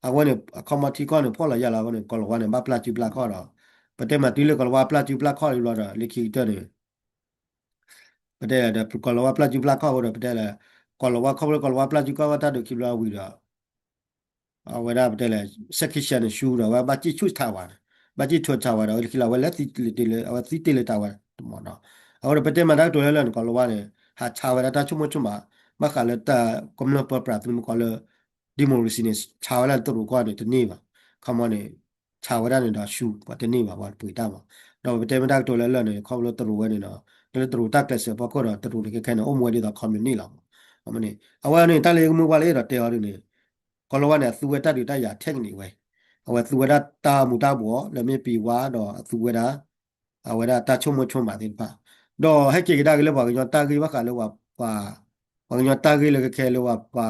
အဝဲန့ၣ် အခီမီထံကီၢ်န့ၣ် ဖှီၣ်လီၤယာ်လီၤအဃိန့ၣ် ကီၢ်လီၤဝါန့ၣ် ဘၣ်ပျၢ်စုပျၢ်ခီၣ်ဒီး ပတဲမးတုၤလၢကီၢ်လီၤဝါပျၢ်စုပျၢ်ခီၣ်လံဘျီဒီး လၢခံကတၢၢ်န့ၣ် ပတဲဒီး ကီၢ်လီၤဝါပျၢ်စုပျၢ်ခီၣ်အဃိဒီး ပတဲလၢ ကီၢ်လီၤဝါခီဖျိကီၢ်လီၤဝါပျၢ်စုပျၢ်ခီၣ်တၢ်ဒုးခံဘျီဝံၤဒီး အဝဲဒၣ်ပတဲလၢ sanction န့ၣ် ဆူဒီး အဝဲဘၣ်စံၣ်ဆူၣ်ဆါဝဲန့ၣ် ဘၣ်စံၣ်ဆူၣ်ဆါဝဲဒီး အဝဲလၢခံလီၤ အဝဲလဲၤသံတ့လၢ အဝဲသံတ့လၢတၢ်ဝဲတမီၤနီၤ အဃိဒီး ပတဲမးတၢ်ကတိၤလၢလၢာ်န့ၣ် ကီၢ်လီၤဝါန့ၣ် ဟးဆါဝဲဒၣ်တၢ်ဆိကမိၣ်ဆိကမး ဘၣ်ဃးလၢတၢ်ကမျၢၢ်ပၢပြးသုးမုၢ်ကီၢ်လၢ democracy န့ၣ် ဆါဝဲဒၣ်လၢတရူးကီၢ်န့ၣ် တန့ၢ်ဘၣ် ခီမီန့ၣ် ဆါဝဲဒၣ်န့ၣ်ဒီးဆူ ပှၤတန့ၢ်ဘၣ် ပှၤတပှ့ၤတၢ်မး ဒီးပတဲမ့ၢ်တၢ်ကတိၤလၢလၢာ်န့ၣ် ခီဖျိတရူးဝဲန့ၣ်ဒီး လၢတရူးတၢ်ကျဲးစၢးဖီခိၣ်ဒီး တရူးန့ၣ်ခဲခဲန့ၣ် အိၣ်မူဝဲဒ်သိး communist လီၤ အမ့ၢ်န့ၣ် အဝဲန့ၣ် တၢ်လၢယကမ့ၢ်ကွၢ်လၢအဲၣ်ဒိးတဲအီၤဒ်န့ၣ် ကီၢ်လီၤဝါန့ၣ် အသူဝဲတၢ်ဒုးတၢ်ယၤ technique ဝဲ အဝဲသူဝဲဒၣ်တၢ်မူၤတၢ်ဘှီး လၢမ့ၢ်ပံၤဝါဒီးအသူဝဲဒၣ် အဝဲဒၣ်တၢ်ဆိကမိၣ်ဆိကမးသ့ၣ်တဖၣ် ဒီးဟဲက့ၤကဒါက့ၤလၢပှၤကညီတၢ်ဂ့ၢ်ဘၣ်ဃးလၢပှၤ ပှၤကညီတၢ်ဂ့ၢ်လၢခဲခဲလၢပှၤ ပှၤ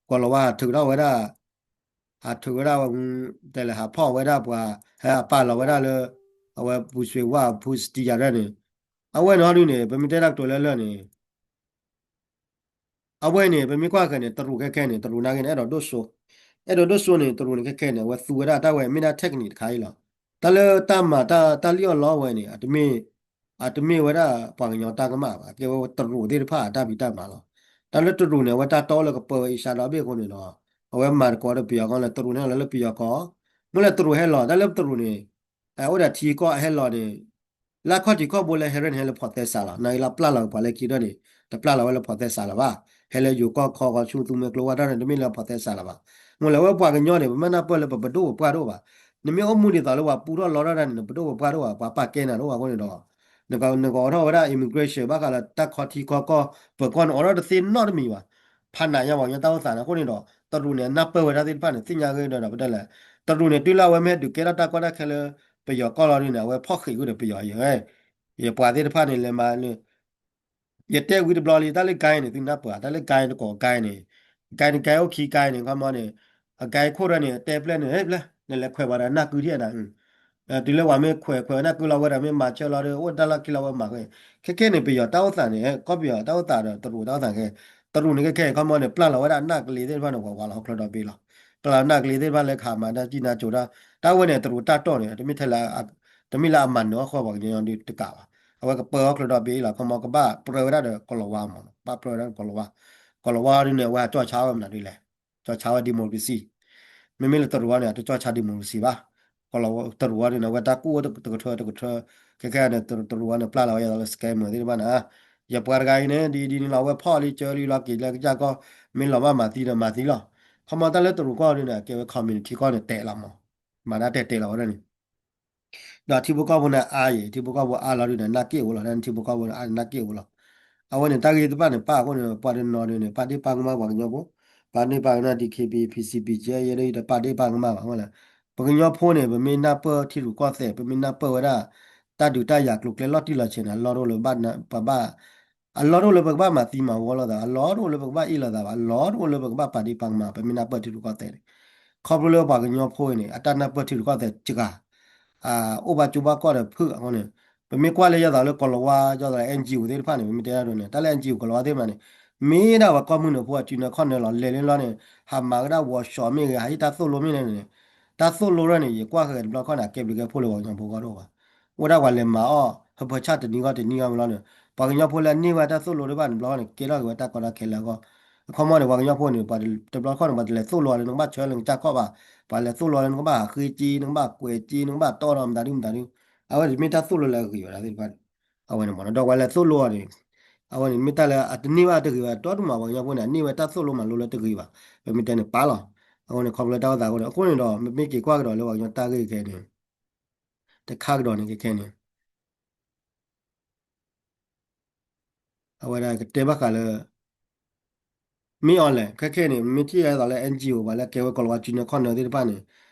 ကီၢ်လီၤဝါထုးထီၣ်ဝဲဒၣ် ဟးထုးဝဲဒၣ် တဲလဲၤဟးဖီၣ်ဝဲဒၣ်ပှၤ ဟဲပာ်လီၤဝဲဒၣ်လၢ အဝဲပူၤစွ့ၤဝၣ်ဖူစတံယၤရဲၣ်န့ၣ် အဝဲန့ၣ်ဟီဒုန့ၣ် ပမ့ၢ်တဲတၢ်ကတိၤလၢလၢာ်န့ၣ် အဝဲန့ၣ် ပမ့ၢ်ကွၢ်ဃဲၤန့ၣ် တရူးခဲခဲန့ၣ် တရူးနာ်က့န့ၣ် အဲၣ်ဒိးဒိၣ်စိ အဲၣ်ဒိးဒိၣ်စိန့ၣ် တရူးန့ၣ်ခဲခဲန့ၣ် အဝဲသူဝဲဒၣ်တၢ်ဝဲမ့ၢ်ဒၣ် technique တခါအံၤလီၤ. တၢ်လၢတၢ်မၤတၢ် တၢ်လံၣ်အီၣ်လီအီၣ်ဝဲန့ၣ် အတမ့ၢ် အတမ့ၢ်ဝဲဒၣ်ပှၤကညီတၢ်ကမၣ်ဘၣ် ကဲဝဲတရူးသ့ၣ်တဖၣ်အတၢ်ဖံးတၢ်မၤလီၤ. တၢ်လၢတရူးန့ၣ် အဝဲတၢ်တီလၢကပၢဝဲအ့ရှါဒီဘ့ၣ်အဃိန့ၣ်ဒီး အဝဲမၤသကိးဒီးပယီၤကီၢ်လၢတရူးန့ၣ်လီၤလၢပယီၤကီၢ် မ့ၢ်လၢတရူးဟဲလီၤ တၢ်လၢတရူးန့ၣ် အိၣ်ဒီးထံကီၢ်အဟဲလီၤန့ၣ် လၢအခီၣ်ထံးခီၣ်ဘိလၢဟဲရဲၣ်န့ၣ် ဟဲလၢဖီၣ်သဲစးလီၤ. နာ်က့လၢပျၢ်လီၤက့ၤပှၤလၢခံဒီးန့ၣ် တပျၢ်လီၤဝဲလၢဖီၣ်သဲစးလၢၤဘၣ်. ဟဲလၢယိၤကီၢ်ခီကီၢ်ဆူသူမှဲကျိဝဲဒၣ်န့ၣ် တမ့ၢ်လၢဖီၣ်သဲစးလၢၤဘၣ်. မ့ၢ်လၢဝဲပှၤကညီန့ၣ် ပမ့ၢ်နၢ်ပၢၢ်လၢပပဒိၣ်ပပှၢ်တအိၣ်ဘၣ်. နမ့ၢ်အိၣ်မူဒ်သိးလၢပှၤပူထီၣ်လီထီၣ်ဒၣ်န့ၣ် နပဒိၣ်ပပှၢ်တအိၣ်ဘၣ် ပှၤပာ်ကဲနၤတအိၣ်ဘၣ်အဃိန့ၣ်ဒီး နကအိးထီၣ်ဝဲဒၣ် immigration ဘၣ်ဃးလၢတၢ်ခီထံခီကီၢ် ပၢၤကီၢ်န့ၣ် အိးထီၣ်တသ့နီတမံၤဘၣ်. ဖးနးညါပှၤကညီတၢ်အိၣ်သးန့ၣ်အဃိန့ၣ်ဒီး တရူးန့ၣ် အနၢ်ပၢၢ်ဝဲဒၣ်သ့ၣ်တဖၣ်န့ၣ် သ့ၣ်ညါဂ့ၤဒီး ပတဲလဲၣ် တရူးန့ၣ် တုၤလၢအဝဲမ့ၢ်ဟဲဒုးကဲထီၣ်တၢ်ကီတၢ်ခဲလၢ ပယီၤကီၢ်လီၤဒုန့ၣ် အဝဲဖီၣ်ဃံးဝဲဒီးပယီၤယဲၢ်, ယပှၤသ့ၣ်တဖၣ်န့ၣ် လဲၤမၤလၢ ယတဲဝံၤတဘျီလံ တၢ်လၢ ကဲန့ၣ် သုနၢ်ပၢၢ် တၢ်လၢ ကဲန့ၣ် တကိး ကဲန့ၣ်, ကဲန့ၣ် ကဲအိၣ်ခံ ကဲန့ၣ် ခီမီန့ၣ် အကဲခိၣ်ဒီးန့ၣ် တဲဖျဲၣ်န့ၣ် ဟဲဖျဲၣ် နလဲၤခွဲးပှၤဒီးနၢ်ကုထံၣ်နၤ, တုၤလၢပှၤမ့ၢ်ခွဲးခွဲးနၢ်ကုလီၤဝဲဒီး မ့ၢ်မၤဆၢလီၤဒီး အိၣ်တၢ်လီၢ်ခံလီၤဝဲမၤဃဲ, ခဲခဲန့ၣ် ပယီၤတၢ်အိၣ်သးန့ၣ် ကီၢ်ပယီၤတၢ်အိၣ်သးဒီးတရူးတၢ်အိၣ်သးခဲ, တရူးန့ၣ်ခဲခဲအံၤ ခီမီန့ၣ် ပျၢ်လီၤဝဲဒၣ်အနၢ်ကလ့သ့ၣ်တဖၣ်န့ၣ် ဝးဝးလီၤဟီၣ်ချၢဒီဘ့ၣ်လီၤ, ပျၢ်လီၤအနၢ်ကလ့သ့ၣ်တဖၣ်လၢခးမၤတၢ်စံၣ်နါစိၤတၢ်, တၢ်ဝဲန့ၣ် တရူးတၢ်တီၢ်န့ၣ် တမ့ၢ်ထဲလၢ တမ့ၢ်လၢအမၤနၢၤအီၣ်ဃီပှၤကညီဒုတကးဘၣ်, အဝဲကပၢဟီၣ်ချၢဒီဘ့ၣ်လီၤ ခီမီကဘၣ်ပြၢဝဲဒၣ်ဒီးကီၤလၤဝါမး, ကဘၣ်ပြၢဝဲဒၣ်ဒီးကီၤလၤဝါ, ကီၤလၤဝါဒုန့ၣ် အဝဲဟးကၠီၣ်ဆါဝဲမနုၤဒ်လဲၣ်, ကၠီၣ်ဆါဝဲ democracy, မ့မ့ၢ်လၢတရူးအံၤန့ၣ် အတကၠီၣ်ဆါ democracy ဘၣ်, ကီၤလၤဝါ တရူးအံၤဒုန့ၣ် အဝဲတၢ်ကူၣ်အိၣ်တကထၢတကထၢ, ခဲခဲန့ၣ် တရူးအံၤန့ၣ် ပျၢ်လီၤဝဲယသးလၢ scammer သ့ၣ်တဖၣ်န့ၣ်, ယပှၤတဂၤအံၤန့ၣ် ဒ်ဒ်န့ၣ်လီၤ အဝဲဖီၣ်လံစၢၤလံလီၤက့ၤလၢကစၢ်ကီၢ်, မ့ၢ်လီၤဘၣ်မၤသံဒီးမၤသံလီၤ, ခီမီတၢ်လၢတရူးကီၢ်ဒုန့ၣ် အကဲဝဲ community ကီၢ်န့ၣ် တဲလီၤမး, မၤဒၣ်တဲတဲလီၤဝဲဒၣ်န့ၣ် ဒီးထံဖိကီၢ်ဖိန့ၣ်အါအံၤ ထံဖိကီၢ်ဖိအါလီၤဒုန့ၣ် နၢ်က့ၣ်အိၣ်လီၤ ထံဖိကီၢ်ဖိန့ၣ်အါန့ၣ် နၢ်က့ၣ်အိၣ်လီၤ, အဝဲန့ၣ် တၢ်ဂ့ၢ်တဖၣ်န့ၣ် ပၢ်အဃိန့ၣ် ပှၤတနီၤဒုန့ၣ် ပာ်ဒ့ၣ်ပာ်ကမၣ်ပှၤကညီဖိ, ပာ်ဒ့ၣ်ပာ်ကမၣ် DKBA PCBGF ယဲဒၣ်အံၤ တပာ်ဒ့ၣ်ပာ်ကမၣ်ဘၣ်အဃိလဲၣ်, ပှၤကညီဖိန့ၣ် ပမ့ၢ်နၢ်ပၢၢ်ထံရူၢ်ကီၢ်သဲး ပမ့ၢ်နၢ်ပၢၢ်ဝဲဒၣ် တၢ်ဒုးတၢ်ယၤကျိၤကျဲလီၤတံၢ်လီၤဆဲးန့ၣ် အလီၢ်တအိၣ်လၢပဘၣ် ပဘၣ် အလီၢ်တအိၣ်လၢပကဘၣ်မၤသံမၤဝီလိာ်သး, အလီၢ်တအိၣ်လၢပကဘၣ်အ့ၣ်လိာ်သးဘၣ်, အလီၢ်တအိၣ်လၢပကဘၣ်ပာ်ဒ့ၣ်ပာ်ကမၣ် ပမ့ၢ်နၢ်ပၢၢ်ထံရူၢ်ကီၢ်သဲးန့ၣ်, ခီဖျိလၢပှၤကညီဖိအံၤန့ၣ် အတၢ်နၢ်ပၢၢ်ထံရူၢ်ကီၢ်သဲးစှၤ, အိၣ်ဘၣ်ကၠိဘၣ်ကီၢ်ဒီးဖုၣ်အဃိန့ၣ်, ပမ့ၢ်ကွၢ်လၢယသးလၢကီၤလၤဝါ ယသးလၢ NGO သ့ၣ်တဖၣ်န့ၣ် ပမ့ၢ်တဲဒၣ်ဒ်န့ၣ် တၢ်လၢ NGO ကီၤလၤဝါသ့ၣ်တဖၣ်န့ၣ် မ့ၢ်ဒၣ်ပှၤကီၢ်မုၢ်နုာ်ဖိအစုနၢခီၣ်နၢလီၤ လဲၤလၢလီၤန့ၣ် ဟးမၤကဒၣ် workshop မ့ၢ်ဂ့ၤ ဟးဟ့ၣ်တၢ်သိၣ်လိမ့ၢ်လဲၣ်န့ၣ်, တၢ်သိၣ်လိဒၣ်န့ၣ် ယကွၢ်ဃဲၤတဘျီခီန့ၣ် အကဲဘျုးကဲဖှိၣ်လၢပှၤကညီဖိဂီၢ်တအိၣ်ဘၣ်, အိၣ်ဒၣ်ပှၤလဲၤမၤအီၣ် ဟၢဖၢဆၣ်တနံၤဂီၢ်တနံၤဂီၢ်မ့ၢ်လီၤန့ၣ်, ပှၤကညီဖိလၢအန့ၢ်ဝဲတၢ်သိၣ်လိတဖၣ်န့ၣ် တဘျီခီန့ၣ် ကဲထီၣ်က့ၤဝဲတၢ်ကီတၢ်ခဲလၢာ်အဂီၢ်, အခီမီန့ၣ် ပှၤကညီဖိန့ၣ် ပှၤတဘျီခီန့ၣ် ပှၤတလဲၤသိၣ်လိအီၤလၢနကဘၣ်ဆၢလၢနကစၢ်ကီၢ်ဘၣ်, ပှၤလဲၤသိၣ်လိအီၤလၢနကဘၣ်ဟးဃ့က့ နကဘၣ်ကွဲးက့ နကဘၣ်တီဒီးမတၤဒုမတၤဒု, အဝဲန့ၣ်မ့ၢ်တၢ်သိၣ်လိလၢအဂ့ၤဝဲဒၣ်သ့ၣ်တဖၣ်န့ၣ်, အဝဲန့ၣ်မ့ၢ်ဒီးပှၤလဲၤသိၣ်လိအီၤန့ၣ်, အဝဲန့ၣ်မ့ၢ်တၢ်လၢအတန့ၢ်ဘၣ်တဂ့ၤဘၣ် ဒီဒူၣ်မး ပှၤကညီဖိန့ၣ် အန့ၢ်ဝဲတၢ်သိၣ်လိမၤလိလၢတဂ့ၤဘၣ်, ပမ့ၢ်တဲန့ၣ်ပာ်လီၤ, အဃိန့ၣ် ခီဖျိတၢ်အိၣ်သးအဃိန့ၣ် အဃိန့ၣ်ဒီး မ့မ့ၢ်က့ၤကွၢ်ကဒီးလၢပှၤကညီတၢ်ဂ့ၢ်ခဲအံၤန့ၣ်, တခါကဒီးန့ၣ်ခဲခဲန့ၣ် အဝဲဒၣ်ကတဲဘၣ်ဃးလၢ မ့ၢ်အီၤလဲၣ် ခဲခဲန့ၣ် မ့ၢ်ထံၣ်ယဲသိးလၢ NGO ပှၤလၢကဲဝဲကီၤလၤဝါစုနၢခီၣ်နၢသ့ၣ်တဖၣ်န့ၣ်,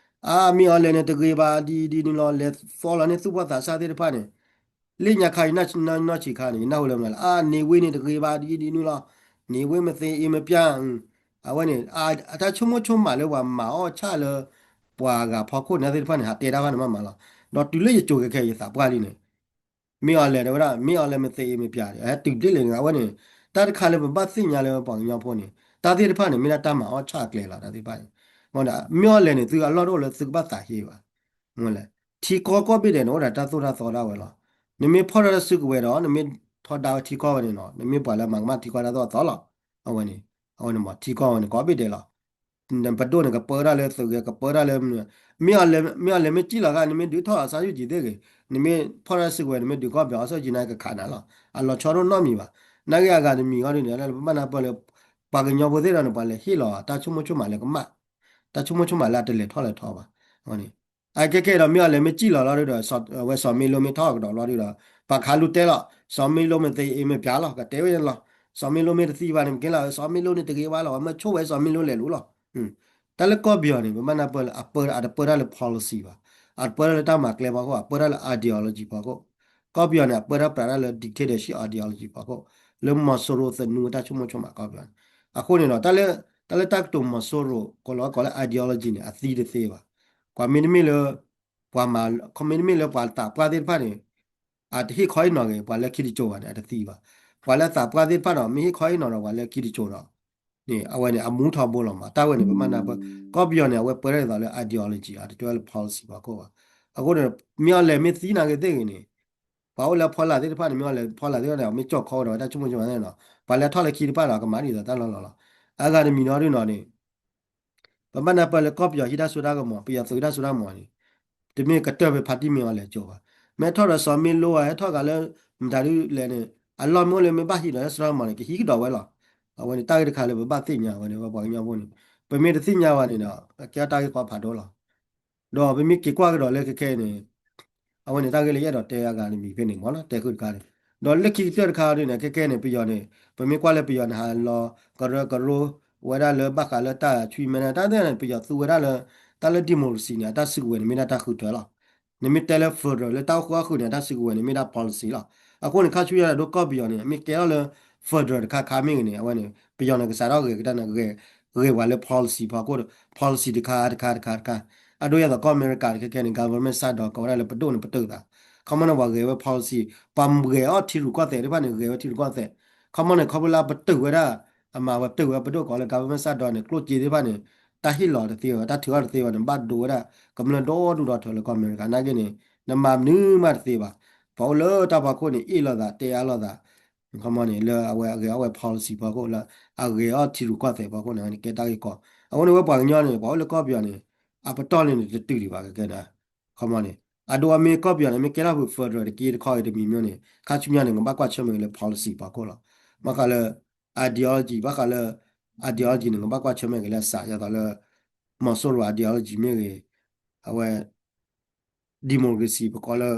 အါ မ့ၢ်အီၤလဲၣ်န့ၣ် တဂ့ၤဘၣ်ဒ်ဒ်န့ၣ်လီၤ လဲၤသီလီၤန့ၢ်သူၣ်ဘီၣ်သးစၢ်သ့ၣ်တဖၣ်န့ၣ်, လၢညါခါအံၤ နီၢ်ဆံးခါန့ၣ် ယနၢ်ဟူလၢမနုၤလဲၣ် အါ နေဝင်းန့ၣ် တဂ့ၤဘၣ်ဒ်ဒ်န့ၣ်လီၤ, နေဝင်း မသ့အ့ မပျၢ်, အဝဲန့ၣ် အတၢ်ဆိကမိၣ်ဆိကမးလၢပှၤမၤအီၣ်ဆၣ်လၢ ပှၤဂၤဖီခိၣ်န့ၣ်သ့ၣ်တဖၣ်န့ၣ် ဟးတဲတၢ်ဘၣ်န့ၣ်မးမးလီၤ, ဒီးတုၤလၢယကိၤခဲခဲအံၤ ယသးပှၢ်လံန့ၣ် မ့ၢ်အီၤလဲၣ် တဲဝဲဒၣ် မ့ၢ်အီၤလဲၣ် မသ့အ့ မပျၢ် ဟဲတုၤဒ်လဲၣ်န့ၣ် အဝဲန့ၣ် တၢ်တခါလၢပဘၣ်သ့ၣ်ညါလၢပှၤကညီဖိန့ၣ် တၢ်သ့ၣ်တဖၣ်န့ၣ် မ့ၢ်ဒၣ်တၢ်မၤအီၣ်ဆၣ်အကျဲလီၤ တၢ်သ့ၣ်တဖၣ်န့ၣ်, မ့ၢ်အီၤလဲၣ်န့ၣ် သုအလီၢ်တအိၣ်လၢသုကဘၣ်သးဟ့ဘၣ်, မ့ၢ်လဲၣ် ထံကီၢ်ကိးဘ့ၣ်ဒဲးန့ၣ် အိၣ်ဒီးတၢ်သိၣ်တၢ်သီဒၣ်ဝဲလီၤ, နမ့ၢ်ဖီၣ်ထီၣ်တၢ်စုကဝဲၤဒီး နမ့ၢ်ထီဒါဝဲထံကီၢ်ဝဲန့ၣ်နီၤ နမ့ၢ်ပှၤလၢမၤကမၣ်ထံကီၢ်တၢ်သိၣ်တၢ်သီလီၤ, အဝဲန့ၣ်, အဝဲန့ၣ်မ့ၢ်ထံကီၢ်ဝဲန့ၣ် ကိးဘ့ၣ်ဒဲးလီၤ ပဒိၣ်န့ၣ် ကပၢတၢ်လၢသုးဂ့ၤ ကပၢတၢ်လၢ မ့ၢ်အီၤလဲၣ် မ့ၢ်အီၤလဲၣ် မ့ၢ်စံၣ်လီၤဂာ် နမ့ၢ်ဒုးထီၣ်အစါယုၢ်ကံၤသ့ၣ်ဂ့ၤ, နမ့ၢ်ဖီၣ်တၢ်စုကဝဲၤ နမ့ၢ်ဒုးကီၢ်ပယီၤအီၣ်ဆၢကံၤန့ၣ် ကခးနၤလီၤ, အလီၤဆီဒိၣ်နီတမံၤဘၣ်, နာ်က့အဂၤတမံၤအဂီၢ်ဒ်န့ၣ် လၢပဘၣ်နၢ်ပၢၢ်လၢ ပှၤကညီဖိသ့ၣ်ဒီးန့ၣ် ပှၤလဲၤဟ့ၣ်လီၤ တၢ်ဆိကမိၣ်ဆိကမးလၢကမၣ်, တၢ်ဆိကမိၣ်ဆိကမးလၢအတလဲၤထီၣ်လဲၤထီဘၣ်, အဝဲန့ၣ် အခဲခဲဒီး မ့ၢ်အီၤလဲၣ်မ့ၢ်စံၣ်လီၤလီၤဒုဒီး ဝဲစီၤမ့လိမ့ၢ်ထီၣ်ကဒီးလီၤဒုဒီး ပှၤခးလူၤတဲလီၤ စီၤမ့လိမ့ၢ်သ့အ့ မ့ၢ်ပျၢ်လီၤ ကတဲဝဲန့ၣ်လီၤ, စီၤမ့လိမ့ၢ်တသံဘၣ်န့ၣ် မ့ၢ်ကဲလီၤ စီၤမ့လိန့ၣ်တဂ့ၤဘၣ်လီၤ မ့ၢ်ဆိၣ်ဝဲစီၤမ့လိလဲၤလူၤလီၤ, တၢ်လၢကီၢ်ပယီၤန့ၣ် ပဘၣ်နၢ်ပၢၢ်လၢ အပၢ အတပၢတၢ်လၢ policy ဘၣ်, အတပၢတၢ်လၢတၢ်မၤကျဲဖီခိၣ် အပၢတၢ်လၢ ideology ဖီခိၣ်, ကီၢ်ပယီၤန့ၣ် အပၢတၢ်ပြးတၢ်လၢ dictatorship ideology ဖီခိၣ်, လၢမီၤစိရိၤသနူတၢ်ဆိကမိၣ်ဆိကမးကီၢ်ပယီၤန့ၣ်, အဃိန့ၣ်ဒီး တၢ်လၢ တၢ်လၢတၢ်ကတိၤမီၤစိရိၤ ကိးလီၤကိးလၢ ideology န့ၣ် အသံတသ့ဘၣ်, ကွၢ်မ့တမ့ၢ်လၢ ပှၤမၤ မ့တမ့ၢ်လၢပှၤသးပှၢ်သ့ၣ်တဖၣ်န့ၣ် အတဟ့ၣ်ခီဟ့ၣ်နီၤဂ့ၤ ပှၤလၢခံတစိၤဘၣ်န့ၣ် အတသံဘၣ်, ပှၤလၢသးပှၢ်သ့ၣ်တဖၣ်ဒီး မ့ၢ်ဟ့ၣ်ခီဟ့ၣ်နီၤဒီးပှၤလၢခံတစိၤဒီး န့ၣ် အဝဲန့ၣ် အမူထီဘိလီၤမး တၢ်ဝဲန့ၣ် ပမ့ၢ်နၢ်ပၢၢ် ကီၢ်ပယီၤန့ၣ် အဝဲပၢတၢ်ဒ်သိးလၢ ideology လီၤ တတဲလၢ policy ဖီခိၣ်ဘၣ်, အဃိန့ၣ် မ့ၢ်အီၤလဲၣ်မ့ၢ်သံနာ်က့သ့ၣ်ဂ့ၤန့ၣ် ပှၤအိၣ်လၢအဖီလာ်သ့ၣ်တဖၣ်န့ၣ် မ့ၢ်အီၤလဲၣ်ဖီလာ်သ့ၣ်တဖၣ်န့ၣ် မ့ၢ်ကၠီၣ်ခီဒီးတၢ်ဆိကမိၣ်ဆိကမးသ့ၣ်နီၤ ပှၤလဲၤထီၣ်လၢခံတဖၣ်ဒီး ကမၤဒ်သိးတၢ်လီၢ်လီၤလီၤ, အဂၤတမံၤနီၤဒ်နီၤန့ၣ် ပဘၣ်နၢ်ပၢၢ်လၢကီၢ်ပယီၤဟံးတၢ်စိတၢ်ကမီၤ ပယီၤသုးဟံးတၢ်စိတၢ်ကမီၤန့ၣ် တမ့ၢ်ကတၢၢ်ဖဲဖါတံၢ်မ့ၢ်အီၤလဲၣ်ကၠိဘၣ်, မ့ၢ်ထီၣ်ဒီးစီၤမ့လိဧါ ဟဲထီၣ်ဂၤလၢ မတၤဒုလဲၣ်န့ၣ် အလီၢ်မ့ၢ်အိၣ်လၢမ့ၢ်ဘၣ်ဟံးဒီးတၢ်စိတၢ်ကမီၤန့ၣ် ကဟံးကဒီးဝဲလီၤ, အဝဲန့ၣ် တၢ်ဂ့ၢ်တခါလၢပဘၣ်သ့ၣ်ညါဝဲန့ၣ် ပှၤကညီဖိန့ၣ် ပမ့ၢ်တသ့ၣ်ညါဘၣ်န့ၣ်ဒီး ကဲတၢ်ဂ့ၢ်ကီဖးဒိၣ်လီၤ ဒီးပမ့ၢ်က့ၤကွၢ်ကဒီးလၢခဲခဲအံၤန့ၣ် အဝဲန့ၣ်တၢ်ဂ့ၢ်လၢယအဲၣ်ဒိးတဲအဂၤတမံၤဖဲန့ၣ်မ့ၢ်နီၤ တဲဃုာ်တခါန့ၣ်, ဒီးလၢခံကတၢၢ်တခါဒ်န့ၣ် ခဲခဲန့ၣ် ပယီၤန့ၣ် ပမ့ၢ်ကွၢ်လၢပယီၤန့ၣ် ဟးလီၤကရၢကရိဝဲဒၣ်လၢဘၣ်ဃးလၢတၢ်ဆွံမဲန့ၣ် တၢ်သ့ၣ်န့ၣ် ပယီၤသူဝဲဒၣ်လၢ တၢ်လၢ democracy န့ၣ် အတၢ်စုကဝဲၤန့ၣ် မ့ၢ်ဒၣ်တၢ်ဃုထၢလီၤ. နမ့ၢ်တဲလၢ federal လၢတၢ်အိၣ်ဃုာ်အီၣ်ဃုာ်န့ၣ် အတၢ်စုကဝဲၤန့ၣ် မ့ၢ်ဒၣ် policy လီၤ. အဃိန့ၣ် ခါဆူညါဒီးဒိကီၢ်ပယီၤန့ၣ် မ့ၢ်ကဲထီၣ်လၢ federal တခါခါမ့ၢ်ဂ့ၤန့ၣ် အဝဲန့ၣ် ပယီၤန့ၣ်ကစးထီၣ်ဂဲၤကတၢၢ်န့ၣ် ဂဲၤပှၤလၢ policy ဖီခိၣ် policy တခါတခါတခါတခါ အဒိယသိးကီၢ်အမဲရကၤတခဲခဲန့ၣ် government shutdown ကိးဝဲဒၣ်လၢပဒိၣ်န့ၣ်ပတုာ်သး ခီမီန့ၣ် ပှၤဂဲၤဝဲ policy ပှၤဂဲၤအီၣ်ထံရူၢ်ကီၢ်သဲးသ့ၣ်တဖၣ်န့ၣ် ဂဲၤဝဲထံရူၢ်ကီၢ်သဲး ခီမီန့ၣ် ခီဖျိလၢပတုာ်ဝဲဒၣ် အမၤဝဲပတုာ်ဝဲပဒိၣ်ကိးလၢ government shutdown န့ၣ် ကျိၣ်စ့သ့ၣ်တဖၣ်န့ၣ် တၢ်ဟ့ၣ်လီၤတသ့ဘၣ် တၢ်ထုးအီၣ်တသ့ဘၣ်န့ၣ် ဘၣ်ဒိဝဲဒၣ် ကမျၢၢ်ဒိၣ်ဒိၣ်ထီထီလၢကီၢ်အမဲရကၤနာ်က့န့ၣ် နမၤမနုၤမးတသ့ဘၣ် ပှၤအိၣ်လၢတၢ်ဖီခိၣ်န့ၣ် အ့ၣ်လိာ်သး တဲအါလိာ်သး ခီမီန့ၣ် လၢအဝဲအဂဲၤအီၣ်ဝဲ policy ဖီခိၣ်လၢ အဂဲၤအီၣ်ထံရူၢ်ကီၢ်သဲးဖီခိၣ်န့ၣ် ကဲတၢ်ဂ့ၢ်ကီ အဃိန့ၣ် ဝဲပှၤကညီန့ၣ် ပှၤအိၣ်လၢကီၢ်ပယီၤန့ၣ် အပတီၢ်လံန့ၣ် တတုၤဒံးဘၣ်ကကဲဒၣ် ခီမီန့ၣ် အဒိအမ့ၢ်ကီၢ်ပယီၤန့ၣ် မ့ၢ်ကဲထီၣ်ဖုး federal တက့တခီဂ့ၤတမံၤမ့ၢ်န့ၣ် ခါဆူညါန့ၣ် ကဘၣ်ကွၢ်ဆၢၣ်မဲာ်က့ၤလၢ policy ဖီခိၣ်လီၤ. ဘၣ်ဃးလၢ ideology ဘၣ်ဃးလၢ ideology န့ၣ် ကဘၣ်ကွၢ်ဆၢၣ်မဲာ်က့ၤလၢအစး ယသိးလၢ မီၤစိရိၤ ideology မ့ၢ်ဂ့ၤ အဝဲ democracy ပကိးလၢ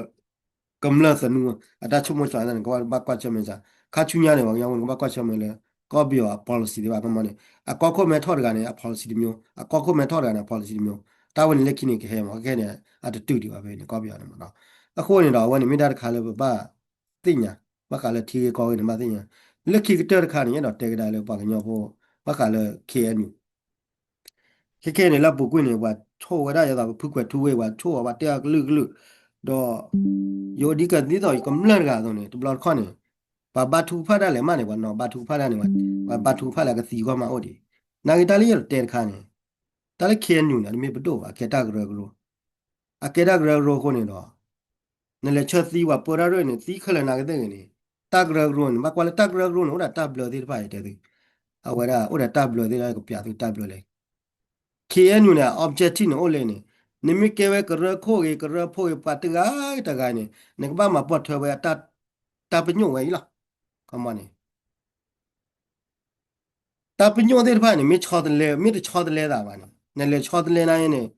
ကမျၢၢ်သနူ အတၢ်ဆိကမိၣ်ဆီၣ်သနၢ်န့ၣ် ကဘၣ်ကွၢ်ဆၢၣ်မဲာ်စ့ၢ် ခါဆူညါန့ၣ် ပှၤကညီဖိန့ၣ် ကဘၣ်ကွၢ်ဆၢၣ်မဲာ်လၢ ကီၢ်ပယီၤအ policy သ့ၣ်တဖၣ် ခီမီန့ၣ် အကီၢ်ခိၣ်မဲထီၣ်တဂၤန့ၣ် အ policy တမျိုး အကီၢ်ခိၣ်မဲထီၣ်တဂၤန့ၣ် အ policy တမျိုး တၢ်ဝဲန့ၣ်လၢခံန့ၣ်ကဟဲမး ခဲခဲန့ၣ် အတတုၤဒံးဘၣ်ဖဲန့ၣ် ကီၢ်ပယီၤန့ၣ်မးနီၤ အဃိန့ၣ်ဒီး အဝဲန့ၣ်မ့ၢ်တၢ်တခါလၢပဘၣ်သ့ၣ်ညါ ဘၣ်ဃးလၢထံဂ့ၢ်ကီၢ်ဂ့ၢ်န့ၣ် ဘၣ်သ့ၣ်ညါ လၢခံကတၢၢ်တခါန့ၣ် အဲၣ်ဒိးတဲကဒါလၢပှၤကညီဖိ ဘၣ်ဃးလၢ K N U ခဲခဲန့ၣ် လၢအပူၤကွံာ်န့ၣ် ပှၤဆိၣ်ဝဲဒၣ်ယသးပဖုကွဲၤထူဝ့ၣ် ပှၤဆိၣ်အီၤ ပှၤတဲအကလုာ်ကလုာ် ဒီး ယအိၣ်ဒံးကသံသိး ယကမျၢၢ်တဂၤအသိးန့ၣ် တဘျီတခီၣ်န့ၣ် ပှၤဘါထုကဖၣ်ဒၣ်လဲာ်မးန့ၣ် ပှၤနီၤဘါထုကဖၣ်ဒၣ်န့ၣ် ပှၤဘါထုကဖၣ်လၢအကသံကွၢ်မးအိၣ်ဒံး နာ်က့တၢ်လၢယအဲၣ်ဒိးတဲတခါန့ၣ် တၢ်လၢ K N U န့ၣ် တမ့ၢ်ပဒိၣ်ဘၣ် အကဲတၢ်ကရၢကရိ အကဲတၢ်ကရၢကရိအဃိန့ၣ်ဒီး နလဲၤဆှၢသံပှၤပၢတၢ်ရ့ၣ်န့ၣ် သံခဲလၢာ်နာ်က့သ့ၣ်ဂ့ၤန့ၣ် တၢ်ကရၢကရိန့ၣ် ဘၣ်ကွၢ်လၢတၢ်ကရၢကရိန့ၣ် အိၣ်ဒီးတၢ်ဘျၢသ့ၣ်တဖၣ်အံၤတဲသု အဝဲဒၣ်အိၣ်ဒီးတၢ်ဘျၢသ့ၣ်တဖၣ် ကပျးသုတၢ်ဘျၢလဲၣ် K N U န့ၣ် objective န့ၣ်အိၣ်လဲၣ်န့ၣ် နမ့ၢ်ကဲဝဲကရၢခိၣ်ဂ့ၤ ကရၢဖိဂ့ၤ ပှၤတဂၤတဂၤန့ၣ် နကဘၣ်မၤပိာ်ထွဲဝဲ တၢ်ပညိၣ်ဝဲအံၤလီၤ. ခီမီန့ၣ် တၢ်ပညိၣ်သ့ၣ်တဖၣ်န့ၣ် မ့ၢ်ဆီတလဲ မ့ၢ်တဆီတလဲသးဘၣ်န့ၣ် နလဲၤဆီတလဲနာ်က့န့ၣ်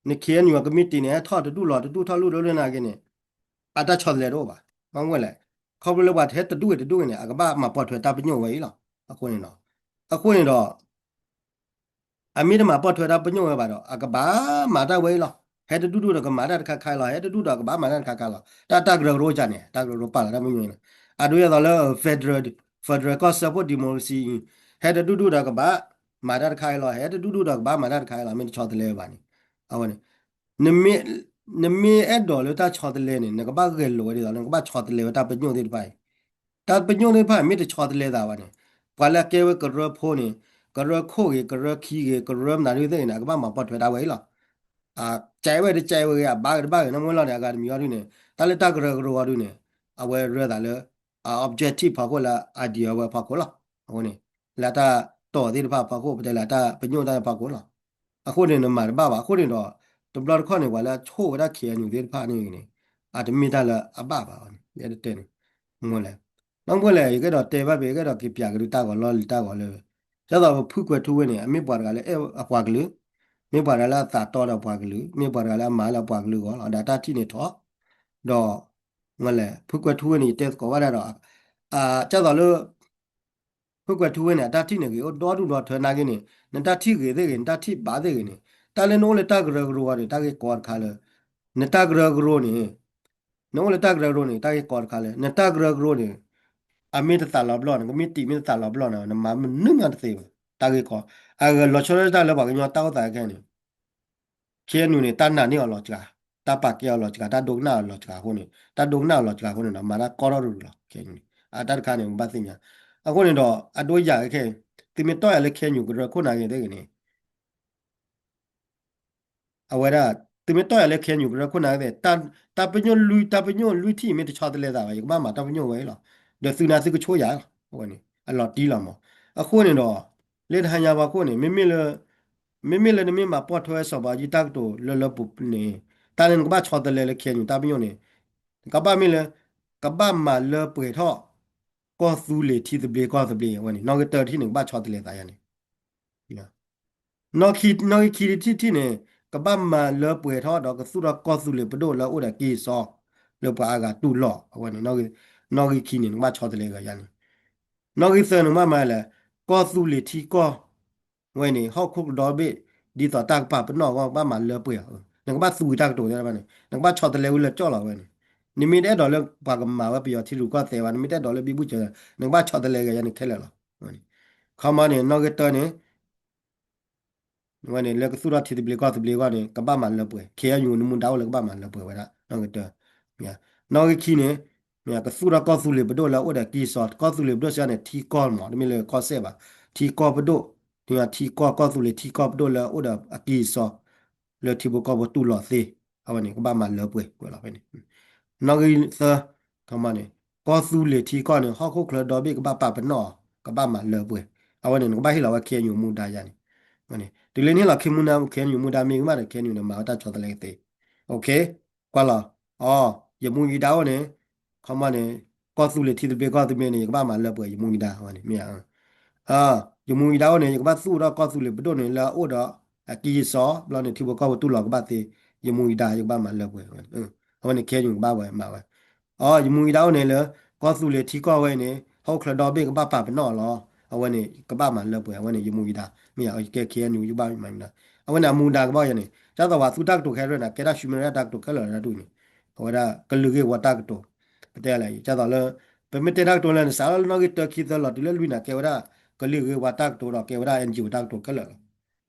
န K N U ကမံးတံာ်န့ၣ် ဟဲထီၣ်တဒူၣ်လီၤတဒူၣ်ထီၣ်လူၢ်တဒူၣ်နာ်က့န့ၣ် အတၢ်ဆီတလဲတအိၣ်ဘၣ်. မ့ၢ်ဝဲလဲၣ် ခီဖျိလၢပှၤတဟဲတဒူၣ်ဝဲတဒူၣ်ဝဲန့ၣ် အကဘၣ်မၤပိာ်ထွဲတၢ်ပညိၣ်ဝဲအံၤလီၤ. အဃိန့ၣ်ဒီး အဃိန့ၣ်ဒီး အမ့ၢ်တမၤပိာ်ထွဲတၢ်ပညိၣ်ဝဲဘၣ်ဒီး အကဘၣ်မၤတၢ်ဝဲအံၤလီၤ. ဟဲတဒူၣ်ဒူၣ်ဒီးကမၤတၢ်တခါခါအံၤလီၤ. ဟဲတဒူၣ်ဒီးကဘၣ်မၤတၢ်တခါခါလီၤ. တၢ်တၢ်ကရၢကရိကန့ၣ် တၢ်ကရၢကရိပာ်လီၤတၢ်ပညိၣ်န့ၣ် အဒိယသိးလၢ federal federal ကီၢ်စၢဖှိၣ် democracy အံၤ ဟဲတဒူၣ်ဒူၣ်ဒီးကဘၣ်မၤတၢ်တခါခါအံၤလီၤ. ဟဲတဒူၣ်ဒူၣ်ဒီးကဘၣ်မၤတၢ်တခါအံၤလီၤ. မ့ၢ်တဆီတလဲဝဲဘၣ်န့ၣ် အဝဲန့ၣ် နမ့ၢ် နမ့ၢ်အဲၣ်ဒိးလၢတၢ်ဆီတလဲန့ၣ် နကဘၣ်ဂဲၤလိာ်ဝဲဒ်သိးလၢနကဘၣ်ဆီတလဲဝဲတၢ်ပညိၣ်သ့ၣ်တဖၣ်အံၤ တၢ်ပညိၣ်သ့ၣ်တဖၣ်မ့ၢ်တဆီတလဲသးဘၣ်န့ၣ် ပှၤလၢအကဲဝဲကရၢဖိန့ၣ် ကရၢခိၣ်ဂ့ၤ ကရၢခံဂ့ၤ ကရၢမနုၤဒ်သ့ၣ်ဂ့ၤန့ၣ် အကဘၣ်မၤပိာ်ထွဲတၢ်ဝဲအံၤလီၤ. ကဲဝဲတကဲဝဲဂ့ၤ အဘၣ်ဂ့ၤတဘၣ်ဂ့ၤ နမ့ၢ်လီၤန့ၣ် အဂၤတမံၤအီၤဒ်န့ၣ် တၢ်လၢတၢ်ကရၢကရိအီၤဒ်န့ၣ် အဝဲရၢသးလၢ အ objective ဖီခိၣ်လၢ idea ဝဲဖီခိၣ်လီၤ. အဃိန့ၣ် လၢတၢ်တီၢ်သ့ၣ်တဖၣ်ဖီခိၣ် ပတဲလၢတၢ်ပညိၣ်တၢ်ဖီခိၣ်လီၤ. အဃိန့ၣ် နမၤတဘၣ်ဘၣ်. အဃိန့ၣ်ဒီး တဘျီတခီၣ်န့ၣ် ပှၤလၢအဆိၣ်ဝဲဒၣ် K N U သ့ၣ်တဖၣ်န့ၣ်ဂ့ၤန့ၣ် အတမ့ၢ်တၢ်လၢအဘၣ်ဘၣ်န့ၣ် ယအဲၣ်ဒိးတဲန့ၣ် မ့ၢ်လဲၣ် နီၢ်မ့ၢ်လဲၣ် ယကအဲၣ်ဒိးတဲဘၣ်ဖဲ ယကအဲၣ်ဒိးက့ၤပၠးက့ၤဒုးတၢ်ဂီၤလီၢ်လံၤတၢ်ဂီၤလၢ ဒ်သိးပဖုကွဲၤထူဝ့ၢ်န့ၣ် အမ့ၢ်ပှၤတဂၤလၢအအဲၣ်အပှၤကလုာ် မ့ၢ်ပှၤတဂၤလၢအသးတီဒီးပှၤကလုာ် မ့ၢ်ပှၤတဂၤလၢအမၤလၢအပှၤကလုာ်အဂီၢ်လီၤ. ဒီးတၢ်ထံၣ်န့ၣ်ထီၣ် ဒီး မ့ၢ်လဲၣ် ဖုကွဲၤထူဝ့ၢ်န့ၣ် ယတဲသကိးဘၣ်ဒၣ်ဒီး ဒ်သိးလၢ ဖုကွဲၤထူဝ့ၢ်န့ၣ် အတၢ်ထံၣ်န့ၣ်ဂ့ၤအိၣ်ဒီဒူၣ်ဒီထၢနာ်က့န့ၣ် နတၢ်ထံၣ်ဂ့ၤသ့ၣ်ဂ့ၤ နတၢ်ထံၣ်ဘၣ်သ့ၣ်ဂ့ၤန့ၣ် တၢ်လၢနအိၣ်လၢတၢ်ကရၢကရိအီၤန့ၣ် တၢ်ဂ့ၢ်ကီတခါလၢ နတၢ်ကရၢကရိန့ၣ် နအိၣ်လၢတၢ်ကရၢကရိန့ၣ် တၢ်ဂ့ၢ်ကီတခါလၢ နတၢ်ကရၢကရိန့ၣ် အမ့ၢ်တသးလီၤဘျီၣ်န့ၣ် ကမံးတံာ်မ့ၢ်တသးလီၤဘျီၣ်န့ၣ် နမၤမနုၤမးတသ့ဘၣ် တၢ်ဂ့ၢ်ကီ အဂၤလီၤဆီဒၣ်တၢ်လၢပှၤကညီတၢ်အိၣ်သးခဲန့ၣ် ခ့ၣ်အဲၣ်ယူၣ်န့ၣ် တၢ်နာ်န့ၢ်အီၤလီၤစှၤ, တၢ်ပာ်ကဲအီၤလီၤစှၤ, တၢ်ဒိကနၣ်အီၤလီၤစှၤအဃိန့ၣ်, တၢ်ဒိကနၣ်အီၤလီၤစှၤအဃိန့ၣ်ဒီး မၤတၢ်ကီထီၣ်ရူၤရူၤလီၤ. ခဲအံၤန့ၣ် အတၢ်တခါန့ၣ် ပဘၣ်သ့ၣ်ညါ. အဃိန့ၣ်ဒီး အဒိယၤခဲအံၤ, သုမ့ၢ်တီၢ်ယၤလၢ ခ့ၣ်အဲၣ်ယူၣ် ကရၢခိၣ်နၢ်ဂ့ၤသ့ၣ်ဂ့ၤန့ၣ် အဝဲဒၣ် သုမ့ၢ်တီၢ်ယၤလၢ ခ့ၣ်အဲၣ်ယူၣ် ကရၢခိၣ်နၢ်ဂ့ၤသ့ၣ်, တၢ်ပညိၣ်လွံၢ်, တၢ်ပညိၣ်လွံၢ်ထံၣ်မ့ၢ်တဆီတလဲသးဘၣ် ယကဘၣ်မၤတၢ်ပညိၣ်ဝဲအံၤလီၤ. ဒီးသုနၤသုကဆိယၤလီၤ. အဝဲန့ၣ် အလီၤတံၢ်လီၤမး. အဃိန့ၣ်ဒီး လၢတဟါညါပှၤခိၣ်န့ၣ် မ့မ့ၢ်လၢ မ့မ့ၢ်လၢနမ့ၢ်မၤပိာ်ထွဲစီၤဘးအူကၠံတၢ်ကတိၤလၢလၢပူၤပူၤန့ၣ် တၢ်လၢနကဘၣ်ဆီတလဲလၢ ခ့ၣ်အဲၣ်ယူၣ် တၢ်ပညိၣ်န့ၣ် ကဘၣ်မ့ၢ်လၢ ကဘၣ်မၤလၢပှဲၤထီၣ် ကီၢ်သူလ့ၤထံသဘျ့ကီၢ်သဘျ့ဝဲန့ၣ် နီၣ်ဂံၢ်တၢထံၣ်န့ၣ် ကဘၣ်ဆီတလဲသးယၤန့ၣ် နီၣ်ဂံၢ်ခံ, နီၣ်ဂံၢ်ခံထံၣ်န့ၣ် ကဘၣ်မၤလၢပှဲၤထီၣ်ဒီးကသူၣ်ထီၣ်ကီၢ်သူလ့ၤပဒိၣ်လၢအအိၣ်ဒီးက့ၢ်စီ လၢပှၤအါဂၤတူၢ်လိာ်အဝဲန့ၣ် နီၣ်ဂံၢ်ခံန့ၣ် နကဘၣ်ဆီတလဲကယၤန့ၣ်. နီၣ်ဂံၢ်သၢန့ၣ် ကဘၣ်မၤလဲၣ်, ကီၢ်သူလ့ၤထံကီၢ်ဝဲန့ၣ် ဟီၣ်ခိၣ်ကဒီဘ့ၣ် ဒ်သိးတၢ်ကပာ်ပနီၣ်အဂီၢ် ကဘၣ်မၤလၢပှဲၤအီၤ. နကဘၣ်သူဝံၤတၢ်ကတိၤသ့ၣ်တဖၣ်န့ၣ် နကဘၣ်ဆီတလဲဝံၤလၢာ်ကၠီလီၤဝဲန့ၣ်. နမ့ၢ်တအဲၣ်ဒိးလၢပှၤကမၤဝဲပယီၤထံရူၢ်ကီၢ်သဲးဘၣ်, နမ့ၢ်တအဲၣ်ဒိးလၢဘံဘူဆဲး, နကဘၣ်ဆီတလဲဂ့ၤယါန့ၣ်ခဲလၢာ်လီၤ. ခီမီန့ၣ် နီၣ်ဂံၢ်တၢန့ၣ် ဝဲန့ၣ် လၢကသူၣ်ထီၣ်ထံသဘျ့ကီၢ်သဘျ့အဂီၢ်န့ၣ် ကဘၣ်မၤလၢပှဲၤ, ခ့ၣ်အဲၣ်ယူၣ် နမူဒါအိၣ်လၢကဘၣ်မၤလၢပှဲၤဝဲဒၣ် နီၣ်ဂံၢ်တၢ. နီၣ်ဂံၢ်ခံန့ၣ် ကသူၣ်ထီၣ်ကီၢ်သူလ့ၤပဒိၣ်လၢအအိၣ်ဒီးအကံၢ်အစီ, ကီၢ်သူလ့ၤပဒိၣ်စ့ၢ်န့ၣ် ထံကီၢ်မး တမ့ၢ်လၢကီၢ်စဲၣ်ဘၣ်, ထံကီၢ်ပဒိၣ်, ထံကီၢ် ကီၢ်သူလ့ၤထံကီၢ်ပဒိၣ်လၢအအိၣ်ဒီးအကံၢ်အစီ လၢထံဖိကီၢ်ဖိတူၢ်လိာ်သ့, အဝဲန့ၣ် ကဘၣ်မၤလၢပှဲၤဝဲလီၤဖဲန့ၣ်. နီၣ်ဂံၢ်သၢ ခီမီန့ၣ် ကီၢ်သူလ့ၤထံကီၢ်န့ၣ် ဟီၣ်ခိၣ်ချၢဒီဘ့ၣ်ကဘၣ်ပာ်ပနီၣ်အီၤ, ကဘၣ်မၤလၢပှဲၤ, အဝဲန့ၣ် နကဘၣ်ဟ့ၣ်လီၤဝဲ ခ့ၣ်အဲၣ်ယူၣ် မူဒါယါန့ၣ်. တုၤလၢနဟ့ၣ်လီၤ ခ့ၣ်အဲၣ်ယူၣ် မူဒါမ့ၢ်ကမၣ်ဒီး ခ့ၣ်အဲၣ်ယူၣ်န့ၣ် မၤဝဲတၢ်ဆီတလဲကသ့. ကွၢ်လီၤ, အီ ယမူယဒါအိၣ်န့ၣ် ခီမီန့ၣ် ကီၢ်သူလ့ၤထံသဘျ့ကီၢ်သဘျ့န့ၣ် ယကဘၣ်မၤလၢပှဲၤ ယမူယဒါဝဲန့ၣ် မ့ၢ်ဧါ. ယမူယဒါအိၣ်န့ၣ် ယကဘၣ်သူၣ်ထီၣ်ကီၢ်သူလ့ၤပဒိၣ်န့ၣ် လၢအအိၣ်ဒီးအကံၢ်အစီ ဘျီန့ၣ် ထံဖိကီၢ်ဖိတူၢ်လိာ်ကဘၣ်သ့, ယမူယဒါ ယကဘၣ်မၤလၢပှဲၤ. အဝဲန့ၣ် ခ့ၣ်အဲၣ်ယူၣ် ကဘၣ်ဝဲမၤဝဲ. အီ ယမူယဒါအိၣ်န့ၣ်လၢ ကီၢ်သူလ့ၤထံကီၢ်ဝဲအံၤန့ၣ် ဟီၣ်ခိၣ်ချၢဒီဘ့ၣ်ကဘၣ်ပာ်ပနီၣ်အီၤလီၤ. အဝဲန့ၣ် ကဘၣ်မၤလၢပှဲၤ အဝဲန့ၣ် ယမူယဒါ မ့ၢ်ဧါ. ယကဲ ခ့ၣ်အဲၣ်ယူၣ် ယကဘၣ်မၤမူဒါ, အဝဲန့ၣ် အမူဒါကဘၣ်ယါန့ၣ် ဒ်သိးပှၤသူတၢ်ကတိၤခဲအံၤန့ၣ် ကဲတၢ်ဆူမဲာ်တၢ်ကတိၤခဲလၢာ်တၢ်ဒူၣ်န့ၣ်, အဝဲဒၣ်ကလုာ်ဂ့ၢ်ဝီတၢ်ကတိၤ, ပတဲလဲၣ် ဒ်သိးလၢ ပမ့ၢ်တဲတၢ်ကတိၤလၢနစးလၢနီၣ်ဂံၢ်တၢခံသၢလီၤတုၤလၢလွံၢ်န့ၣ် ကဲဝဲဒၣ် ကလုာ်ဂ့ၢ်ဝီတၢ်ကတိၤဒီးကဲဝဲဒၣ် NGO တၢ်ကတိၤခဲလၢာ်လီၤ.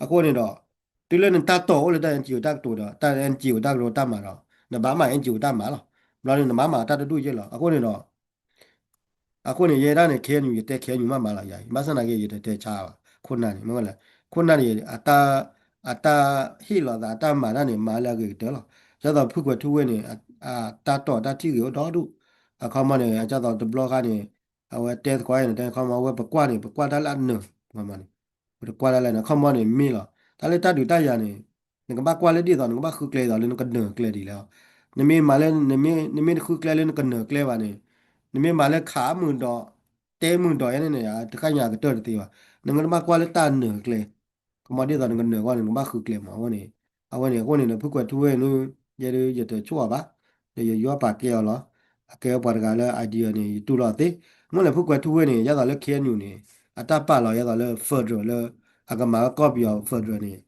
အဃိန့ၣ်ဒီး တုၤလၢနတၢ်တိာ်အိၣ်လၢတၢ် NGO တၢ်ကတိၤဒီး တၢ် NGO တၢ်ကတိၤတၢ်မၤဒီး နဘၣ်မၤ NGO တၢ်မၤလီၤ. ဘျီန့ၣ် နဘၣ်မၤတၢ်တဒူၣ်ယဲၢ်လီၤ. အဃိန့ၣ်ဒီး အဃိန့ၣ် ယဲဒၣ်န့ၣ် ခ့ၣ်အဲၣ်ယူၣ် ယတဲ ခ့ၣ်အဲၣ်ယူၣ် မ့ၢ်မၤလီၤယၤအံၤ ဘၣ်ဆၣ်သနာ်က့ ယတတဲဆါဘၣ် ခိၣ်နၢ်န့ၣ် မ့ၢ်ဝဲလဲၣ်, ခိၣ်နၢ်န့ၣ် အတၢ်ဟ့ၣ်လီၤသး အတၢ်မၤတၢ်န့ၣ် မၤလၢအဂ့ၤကတၢၢ်လီၤ. ဒ်သိးဖုကွဲၤထူဝ့ၣ်န့ၣ် အတၢ်တိာ်တၢ်ထံၣ်ဂ့ၤအိၣ်ဒီဒူၣ်, အခီမီန့ၣ် ဒ်သိးတဘျီဃီန့ၣ် အဝဲတဲသကိးန့ၣ် တဲခီမီ အဝဲပကွၢ်န့ၣ် ပကွၢ်တၢ်လၢအနၢၤ ပတကွၢ်တၢ်လၢအနၢၤ ခီမီန့ၣ်မ့ၢ်လီၤ. တၢ်လၢတၢ်ဒုးတၢ်ယၤန့ၣ် နကဘၣ်ကွၢ်လၢဒ်သိး နကဘၣ်ဃုကျဲဒ်သိးလၢနကနၢၤကျဲဒ်လဲၣ်. နမ့ၢ်မၤလၢ နမ့ၢ်တဃုကျဲလၢနကနၢၤကျဲဘၣ်န့ၣ် နမ့ၢ်မၤလၢခးမုာ်ဒီး တဲမုာ်ဒီးယဲန့ၣ်န့ၣ် တဃၣ်ညါကတၢၢ်တသ့ဘၣ်. နကဘၣ်ကွၢ်လၢတၢ်နၢၤကျဲ ကမီဒ်သိးနကနၢၤအဂီၢ်န့ၣ် နကဘၣ်ဃုကျဲမး အဝဲန့ၣ်, အဝဲန့ၣ် အဃိန့ၣ်ဒီး ဖုကွဲၤထူဝ့ၣ်န့ၣ် ယဲဒၣ်ယတဆိၣ်အီၤဘၣ်, ဒီးယယီပာ်ကဲအီၤလီၤ. အကဲပှၤတဂၤလၢ idea န့ၣ် ယတူၢ်လိာ်သ့, မ့ၢ်လၢဖုကွဲၤထူဝ့ၣ်န့ၣ် ဒ်သိးလၢ ခ့ၣ်အဲၣ်ယူၣ် န့ၣ် အတၢ်ပာ်လီၤဒ်သိးလၢ federal လၢ အကမၤဝဲကီၢ်ပယီၤ federal န့ၣ်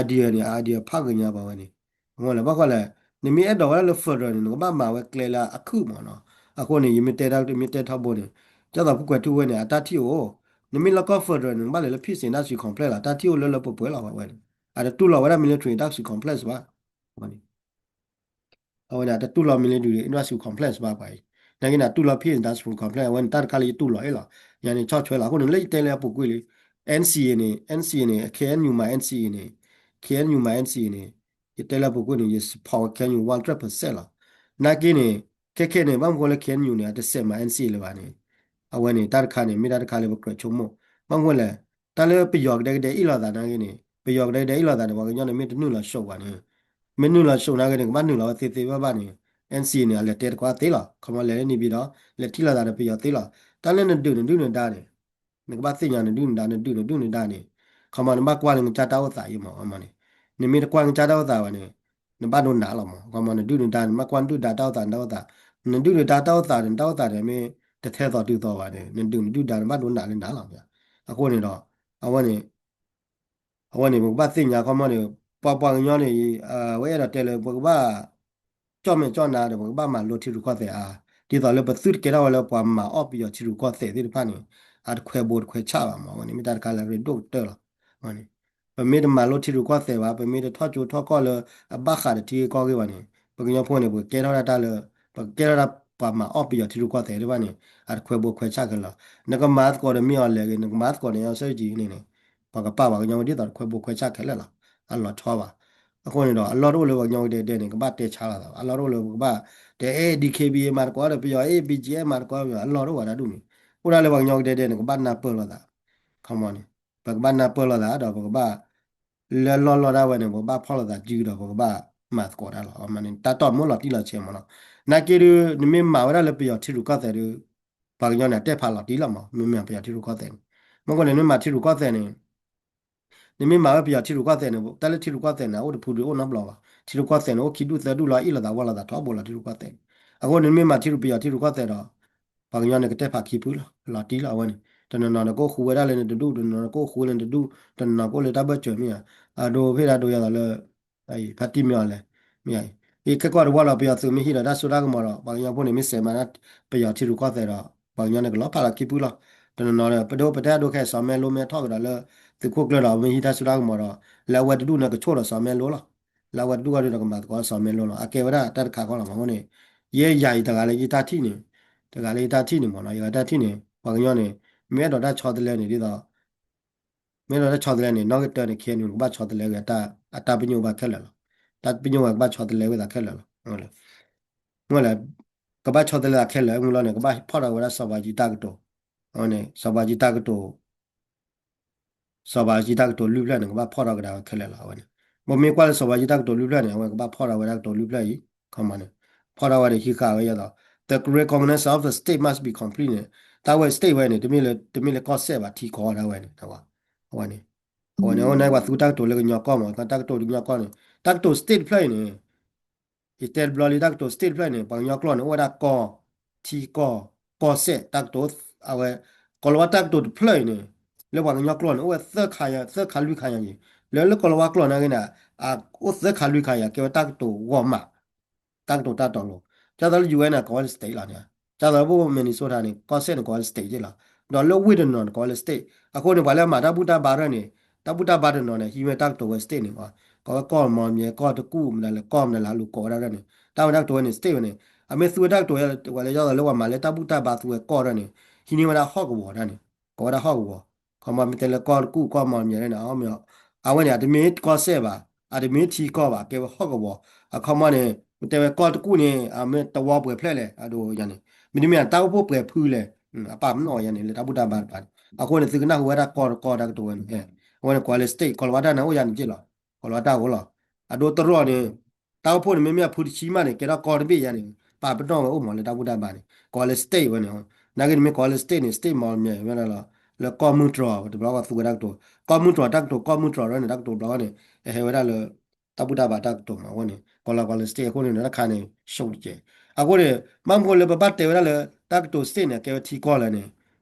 idea န့ၣ် idea ဖးဂ့ၤညါပှၤဝဲန့ၣ်, မ့ၢ်လၢဘၣ်ဃီလဲၣ်, နမ့ၢ်အဲၣ်ဒိးဝဲဒၣ်လၢ federal န့ၣ် နကဘၣ်မၤဝဲကျဲလၢအခုၣ်မးနီၤ. အဃိန့ၣ် ယမ့ၢ်တဲတၢ် မ့ၢ်တဲထီဘိန့ၣ် ဒ်သိးဖုကွဲၤထူဝ့ၣ်န့ၣ် အတၢ်ထံၣ်အိၣ် နမ့ၢ်လၢကီၢ် federal န့ၣ် နကဘၣ်လဲၤလၢ Peace Industry Complex လီၤ, တၢ်ထံၣ်အိၣ်လၢလၢပှဲၤပှဲၤလီၤ ပှၤဝဲန့ၣ်, အတတူၢ်လိာ်ဝဲဒၣ် military industry complex ဘၣ်. အဝဲန့ၣ် အတတူၢ်လိာ် military industry complex ဘၣ်ပှၤအံၤ, နာ်က့န့ၣ် အတူၢ်လိာ် Peace Industry Complex အဝဲန့ၣ် တၢ်တခါလၢယတူၢ်လိာ်အ့ၣ်လီၤ. ယၤန့ၣ် ဆီၣ်ထွဲလီၤ. အဃိန့ၣ် လၢယတဲလၢအပူၤကွံာ်လံ NCA န့ၣ် NCA န့ၣ် ခ့ၣ်အဲၣ်ယူၣ် မၤ NCA န့ၣ် ခ့ၣ်အဲၣ်ယူၣ် မၤ NCA န့ၣ် ယတဲလၢအပူၤကွံာ်န့ၣ် ယ support ဝဲ ခ့ၣ်အဲၣ်ယူၣ် one hundred percent လီၤ. နာ်က့န့ၣ် ခဲခဲန့ၣ် ဘၣ်မနုၤဃိလၢ ခ့ၣ်အဲၣ်ယူၣ် န့ၣ် အတစဲးမၤ NCA လၢၤဘၣ်န့ၣ်, အဝဲန့ၣ် တၢ်တခါန့ၣ် မ့ၢ်တၢ်တခါလၢပကြၢးဆိကမိၣ်, ဘၣ်မနုၤဃိလဲၣ်, တၢ်လၢပယီၤကဒဲကဒဲအ့ၣ်လိာ်သးနာ်က့န့ၣ် ပယီၤကဒဲကဒဲအ့ၣ်လိာ်သးန့ၣ် ပှၤကညီန့ၣ် မ့ၢ်တနုာ်လီၤစိးဘၣ်န့ၣ်, မ့ၢ်နုာ်လီၤစိးနာ်က့န့ၣ် ကဘၣ်နုာ်လီၤဝဲသ့သ့ဘၣ်ဘၣ်န့ၣ်, NCA န့ၣ် အလဲၤတဲသကိးသ့လီၤ. ခီမီလဲၤလၢ နေပြည်တော် လဲၤထံၣ်လိာ်သးဒီးပယီၤသ့လီၤ. တၢ်လၢနဒုးနဒုၣ်နဒါန့ၣ် နကဘၣ်သ့ၣ်ညါနဒုၣ်နဒါ နဒုးနဒုၣ်နဒါန့ၣ်, ခီမီ နဘၣ်ကွၢ်လၢနကစၢ်တၢ်အိၣ်သးအံၤမး ခီမီန့ၣ်, နမ့ၢ်တကွၢ်နကစၢ်တၢ်အိၣ်သးဘၣ်န့ၣ် နဘၣ်ဒိနးလီၤမး ခီမီ နဒုၣ်နဒါန့ၣ် နဘၣ်ကွၢ်နဒုၣ်ဒါတၢ်အိၣ်သး နတၢ်အိၣ်သး, နဒုၣ်နဒါတၢ်အိၣ်သးန့ၣ် နတၢ်အိၣ်သးန့ၣ် မ့ၢ်တထဲသိးတုၤသိးဘၣ်န့ၣ် နဒုးနဒုၣ်ဒါန့ၣ် ဘၣ်ဒိနးလၢနးလီၤ. အဃိန့ၣ်ဒီး အဝဲန့ၣ် အဝဲန့ၣ် ပကဘၣ်သ့ၣ်ညါခီမီန့ၣ် ပှၤပှၤကညီန့ၣ် အဝဲအဲၣ်ဒိးတဲလၢ ပကဘၣ် ကၠီၣ်မဲာ်ကၠီၣ်နါဒီး ပကဘၣ်မၤလိထံရူၢ်ကီၢ်သဲးအါ, ဒ်သိးလၢပသုတကဲထီၣ်ဝဲလၢပှၤမၤအီၣ်ပယီၤထံရူၢ်ကီၢ်သဲးသ့ၣ်တဖၣ်န့ၣ် အတခွဲဘိတခွဲဆၣ်ဘၣ်မး အဝဲန့ၣ် မ့ၢ်တၢ်တခါလၢအရ့ဒိၣ်ကတၢၢ်လီၤ. အဝဲန့ၣ် ပမ့ၢ်တမၤလိထံရူၢ်ကီၢ်သဲးဘၣ် ပမ့ၢ်တထီၣ်ကၠိထီၣ်ကီၢ်လၢအဘၣ်ဃးဒီးထံဂ့ၢ်ကီၢ်ဂ့ၢ်ဘၣ်န့ၣ် ပကညီဖိန့ၣ် ပကကဲထီၣ်ဒၣ်တၢ်လၢ ပကကဲထီၣ်ဒၣ်ပှၤမၤအီၣ်ပယီၤထံရူၢ်ကီၢ်သဲးသ့ၣ်တဖၣ်န့ၣ် အတခွဲဘိခွဲဆၣ်ခဲလၢာ်လီၤ. နကမၤသကိးဒီးမ့ၢ်အီၤလဲၣ်ဂ့ၤ နကမၤသကိးဒီးအီစၢၢ်ကံန့ၣ်န့ၣ် ပှၤကပာ်ပှၤကညီဖိဒ်သိးတခွဲဘိခွဲဆၣ်ခဲလၢာ်လီၤ. အလီၤဆီဘၣ်. အဃိန့ၣ်ဒီး အလီၢ်တအိၣ်လၢပှၤကညီကဒဲကဒဲန့ၣ် ကဘၣ်တဲဆါလိာ်သးဘၣ်. အလီၢ်တအိၣ်လၢပကဘၣ်တဲ အဲ DKBA မၤသကိးဒီးပယီၤ အဲ BGF မၤသကိးဒီးပယီၤ အလီၢ်တအိၣ်ဘၣ်တၢ်ဒ်န့ၣ်. အိၣ်ဒၣ်လၢပှၤကညီကဒဲကဒဲန့ၣ် ကဘၣ်နၢ်ပၢၢ်လိာ်သး ခီမီန့ၣ် ပကဘၣ်နၢ်ပၢၢ်လိာ်သးဒီးပကဘၣ် လၢလီၢ်လီၢ်ဒၣ်ဝဲန့ၣ် ပကဘၣ်ဖီၣ်လိာ်သးစုဒီး ပကဘၣ်မၤသကိးတၢ်လီၤ. အဝဲန့ၣ် တၢ်တိာ်မ့ၢ်လီၤတံၢ်လီၤဆဲးမးလီၤ. နာ်က့ဒီး နမ့ၢ်မၤဝဲဒၣ်လၢပယီၤထံရူၢ်ကီၢ်သဲးဒီး ပှၤကညီန့ၣ် အတဲဖးလီၤတံၢ်လီၤမး မ့မ့ၢ်ပယီၤထံရူၢ်ကီၢ်သဲးန့ၣ်. မ့ၢ်ကွၢ်န့ၣ် နမ့ၢ်မၤထံရူၢ်ကီၢ်သဲးန့ၣ် နမ့ၢ်မၤဝဲပယီၤထံရူၢ်ကီၢ်သဲးန့ၣ် တၢ်လၢထံရူၢ်ကီၢ်သဲးန့ၣ် အအိၣ်တဖုဒုးအိၣ်နီတဘျီဘၣ်. ထံရူၢ်ကီၢ်သဲးန့ၣ် အိၣ်ခံဒူၣ်သၢဒူၣ်လီၤ အ့ၣ်လိာ်သးဝီလိာ်သးထီဘိလီၤ ထံရူၢ်ကီၢ်သဲးန့ၣ်. အဃိန့ၣ် နမ့ၢ်မၤထံရူၢ်ပယီၤထံရူၢ်ကီၢ်သဲးဒီး ပှၤကညီန့ၣ် ကတဲဖးခံဖုလီၤ လီၤတံၢ်လီၤ အဝဲန့ၣ်. တနီၤနီၤန့ၣ် ကအိၣ်ဃူဝဲဒၣ်လၢနတဒူၣ် တနီၤနီၤကအိၣ်ဃူလၢနတဒူၣ် တနီၤနီၤကအိၣ်လၢတၢ်ဘၢၣ်စၢၤမ့ၢ်ဧါ. အဒိဖဲဒၣ်ဒိယၤသးလၢ ဖါတံၢ်မ့ၢ်အီၤလဲၣ် မ့ၢ်, အခဲကီၢ်တဝီလီၤ ပယီၤသုးမ့ၢ်ဟံးဒီးတၢ်စိတၢ်ကမီၤဒီး ပှၤကညီဖိန့ၣ် မ့ၢ်စဲးမၤဒၣ် ပယီၤထံရူၢ်ကီၢ်သဲးဒီး ပှၤကညီန့ၣ်ကလီၤဖးလီၤခံဖုလီၤ. တနီၤနီၤဒီး ပဒိၣ်ပတဲဒိၣ်ခဲ စီၤမဲလိမ့ၢ်ထီၣ်ကဒီးလၢ သုးခိၣ်ကျၢၢ်ဒီး မ့ၢ်ဟံးတၢ်စိတၢ်ကမီၤဒီး လၢအဝဲတဒူၣ်န့ၣ် ကဆိၣ်ဒီးစီၤမဲလိလီၤ. လၢအဝဲတဒူၣ်အီၤဒီး ကမၤသကိးစီၤမဲလိလီၤ. အကဲဝဲဒၣ်တၢ်တခါဃီလီၤမးအဃိန့ၣ် ယဲယၤအံၤတဂၤလၢယတၢ်ထံၣ်န့ၣ်, တဂၤလၢယတၢ်ထံၣ်န့ၣ်မးနီၤ, ယဂၤတၢ်ထံၣ်န့ၣ် ပှၤကညီန့ၣ် မ့ၢ်အဲၣ်ဒိးတၢ်ဆီတလဲန့ၣ် ဒ်သိး မ့ၢ်အဲၣ်ဒိးတၢ်ဆီတလဲန့ၣ် နီၣ်ဂံၢ်တၢန့ၣ် ခဲအံၤန့ၣ် ကဘၣ်ဆီတလဲဝဲ အတၢ်ပညိၣ်ဘၣ်ခဲလၢာ်လီၤ. တၢ်ပညိၣ်ဝဲကဘၣ်ဆီတလဲဝဲသးခဲလၢာ်လီၤ. မ့ၢ်လဲၣ်, ကဘၣ်ဆီတလဲသးခဲလၢာ် မ့ၢ်လီၤန့ၣ် ကဘၣ်ဖီၣ်ထီၣ်ဝဲဒၣ်စီၤဘးကၠံတၢ်ကတိၤ, အဝဲန့ၣ် စီၤဘးကၠံတၢ်ကတိၤ စီၤဘးကၠံတၢ်ကတိၤလွံၢ်ဖျၢၣ်န့ၣ် ကဘၣ်ဖီၣ်ထီၣ်ကဒါဝဲခဲလၢာ်လီၤ အဝဲန့ၣ်. ပမ့ၢ်ကွၢ်လၢစီၤဘးကၠံတၢ်ကတိၤလွံၢ်ဖျၢၣ်န့ၣ် အဝဲကဘၣ်ဖီၣ်ထီၣ်ဝဲဒၣ်ကတိၤလွံၢ်ဖျၢၣ်အံၤ, ခီမီန့ၣ်, ဖီၣ်ထီၣ်ဝဲဒီးဟံးဃာ်ဝဲယဲသိး, the recognition of the state must be complete န့ၣ်, တၢ်ဝဲ state ဝဲန့ၣ် တမ့ၢ်လၢ တမ့ၢ်လၢကီၢ်စဲၣ်ဘၣ် ထံကီၢ်ဒၣ်ဝဲန့ၣ်, အဝဲန့ၣ်, အဝဲန့ၣ် အဝဲန့ၣ်ပှၤသူတၢ်ကတိၤလၢကညီကီၢ်မး တၢ်ကတိၤကညီကီၢ်န့ၣ် တၢ်ကတိၤ state တဖျၢၣ်အံၤန့ၣ် ယတဲတဘျီလံ တၢ်ကတိၤ state တဖျၢၣ်အံၤန့ၣ် ပှၤကညီကျိာ်န့ၣ် အိၣ်ဝဲဒၣ်ကီၢ်, ထံကီၢ်, ကီၢ်စဲၣ် တၢ်ကတိၤ, အဝဲ ကိၤလၤဝါတၢ်ကတိၤတဖျၢၣ်အံၤန့ၣ် လၢပှၤကညီကျိာ်န့ၣ် အိၣ်ဝဲသၢခါယၤ သၢခါလွံၢ်ခါယၤန့ၣ်, လၢ လၢကိၤလၤဝါကျိာ်န့ၣ်ဂ့ၤန့ၣ် အအိၣ်သၢခါလွံၢ်ခါယၤ ကဲဝဲတၢ်ကတိၤဂီၢ်မး, တၢ်ကတိၤတၢ်တီၤလိၤ, ဒ်သိးလၢ ယူၢ်အဲၣ် န့ၣ် ကိးဝဲလၢ state လီၤန့ၣ်, ဒ်သိးလၢပအိၣ် Minnesota န့ၣ် ကီၢ်စဲၣ်န့ၣ် ကိးဝဲလၢ state လီၤ, ဒီးလၢဝ့ၢ်တနီၤန့ၣ် ကိးဝဲလၢ state, အဃိန့ၣ် ပှၤလၢအမၤတၢ်ဘူၣ်တၢ်ဘါတဖၣ်န့ၣ် တၢ်ဘူၣ်တၢ်ဘါတနီၤန့ၣ် ဟံးဝဲတၢ်ကတိၤဝဲ state န့ၣ်, ကိးဝဲကီၢ်မီၢ်မဲ ကီၢ်တကူၣ် မနုၤလဲၣ် ကီၢ်မနုၤလဲၣ် ဟးလူၤကိးဝဲဒၣ်န့ၣ် တၢ်ဝဲတၢ်ကတိၤဝဲန့ၣ် state ဝဲန့ၣ်, အမ့ၢ်သူဝဲတၢ်ကတိၤဝဲလၢ ဒ်သိးလၢပှၤမၤလၢတၢ်ဘူၣ်တၢ်ဘါသူဝဲကီၢ်တဖၣ်န့ၣ် ဟံးန့ၢ်ဝဲဒၣ်ဟီၣ်ကဝီၤတဖၣ်န့ၣ်, ကိးဝဲဒၣ်ဟီၣ်ကဝီၤ, ခီမီပတဲလၢကီၢ်တကူၣ် ကီၢ်မီၢ်မဲန့ၣ် အဝဲန့ၣ် အတမ့ၢ်ကီၢ်စဲၣ်ဘၣ်, အတမ့ၢ်ထံကီၢ်ဘၣ် ကဲဝဲဟီၣ်ကဝီၤ, အခီမီန့ၣ် ပတဲဝဲကီၢ်တကူၣ်န့ၣ် အမ့ၢ်တဝီပှဲၤဖျၢၣ်လဲၣ် အဒိယၤန့ၣ် မ့တမ့ၢ် တၢ်အိၣ်ဖှိၣ်ပှဲၤဖုလဲၣ်, အပာ်ပနီၣ်ဝဲယၤန့ၣ် လၢတၢ်ဘူၣ်တၢ်ဘါတဖၣ်န့ၣ်, အဃိန့ၣ် သုကနၢ်ဟူဝဲဒၣ်ကီၢ်တကီၢ်တၢ်ကတိၤဝဲန့ၣ်, အဝဲန့ၣ် ကိးလၢ state ကိၤလၤဝါတၢ်န့ၣ်အိၣ်ယၤန့ၣ်က့လီၤ, ကိၤလၤဝါတၢ်အိၣ်လီၤ, အဒိတရီၣ်န့ၣ် တၢ်အိၣ်ဖှိၣ်န့ၣ် မ့မ့ၢ်အဖုတဆံမးန့ၣ် ကဲထီၣ်ကီၢ်တဘ့ၣ်ယၤန့ၣ် ပာ်ပနီၣ်ဝဲအိၣ်မးလၢတၢ်ဘူၣ်တၢ်ဘါန့ၣ် ကိးလၢ state ဝဲန့ၣ်, နာ်က့န့ၣ်မ့ၢ်ကိးလၢ state န့ၣ် state မီၢ်မဲဝဲဒၣ်လီၤ, လၢကီၢ်မုၢ်တြီၤ တဘျီကီၢ်သူဝဲတၢ်ကတိၤ ကီၢ်မုၢ်တြီၤတၢ်ကတိၤ ကီၢ်မုၢ်တြီၤဝဲန့ၣ် တၢ်ကတိၤဘျီဝဲန့ၣ် အဟဲဝဲဒၣ်လၢ တၢ်ဘူၣ်တၢ်ဘါတၢ်ကတိၤမးအဃိန့ၣ် ကိးလီၤကိးလၢ state အဃိန့ၣ် တၢ်တခါန့ၣ် ရှုံးတကဲး, အဃိန့ၣ် ဘၣ်မနုၤလၢပဘၣ်တဲဝဲဒၣ်လၢ တၢ်ကတိၤ state န့ၣ် အကဲဝဲထံကီၢ်လၢန့ၣ်,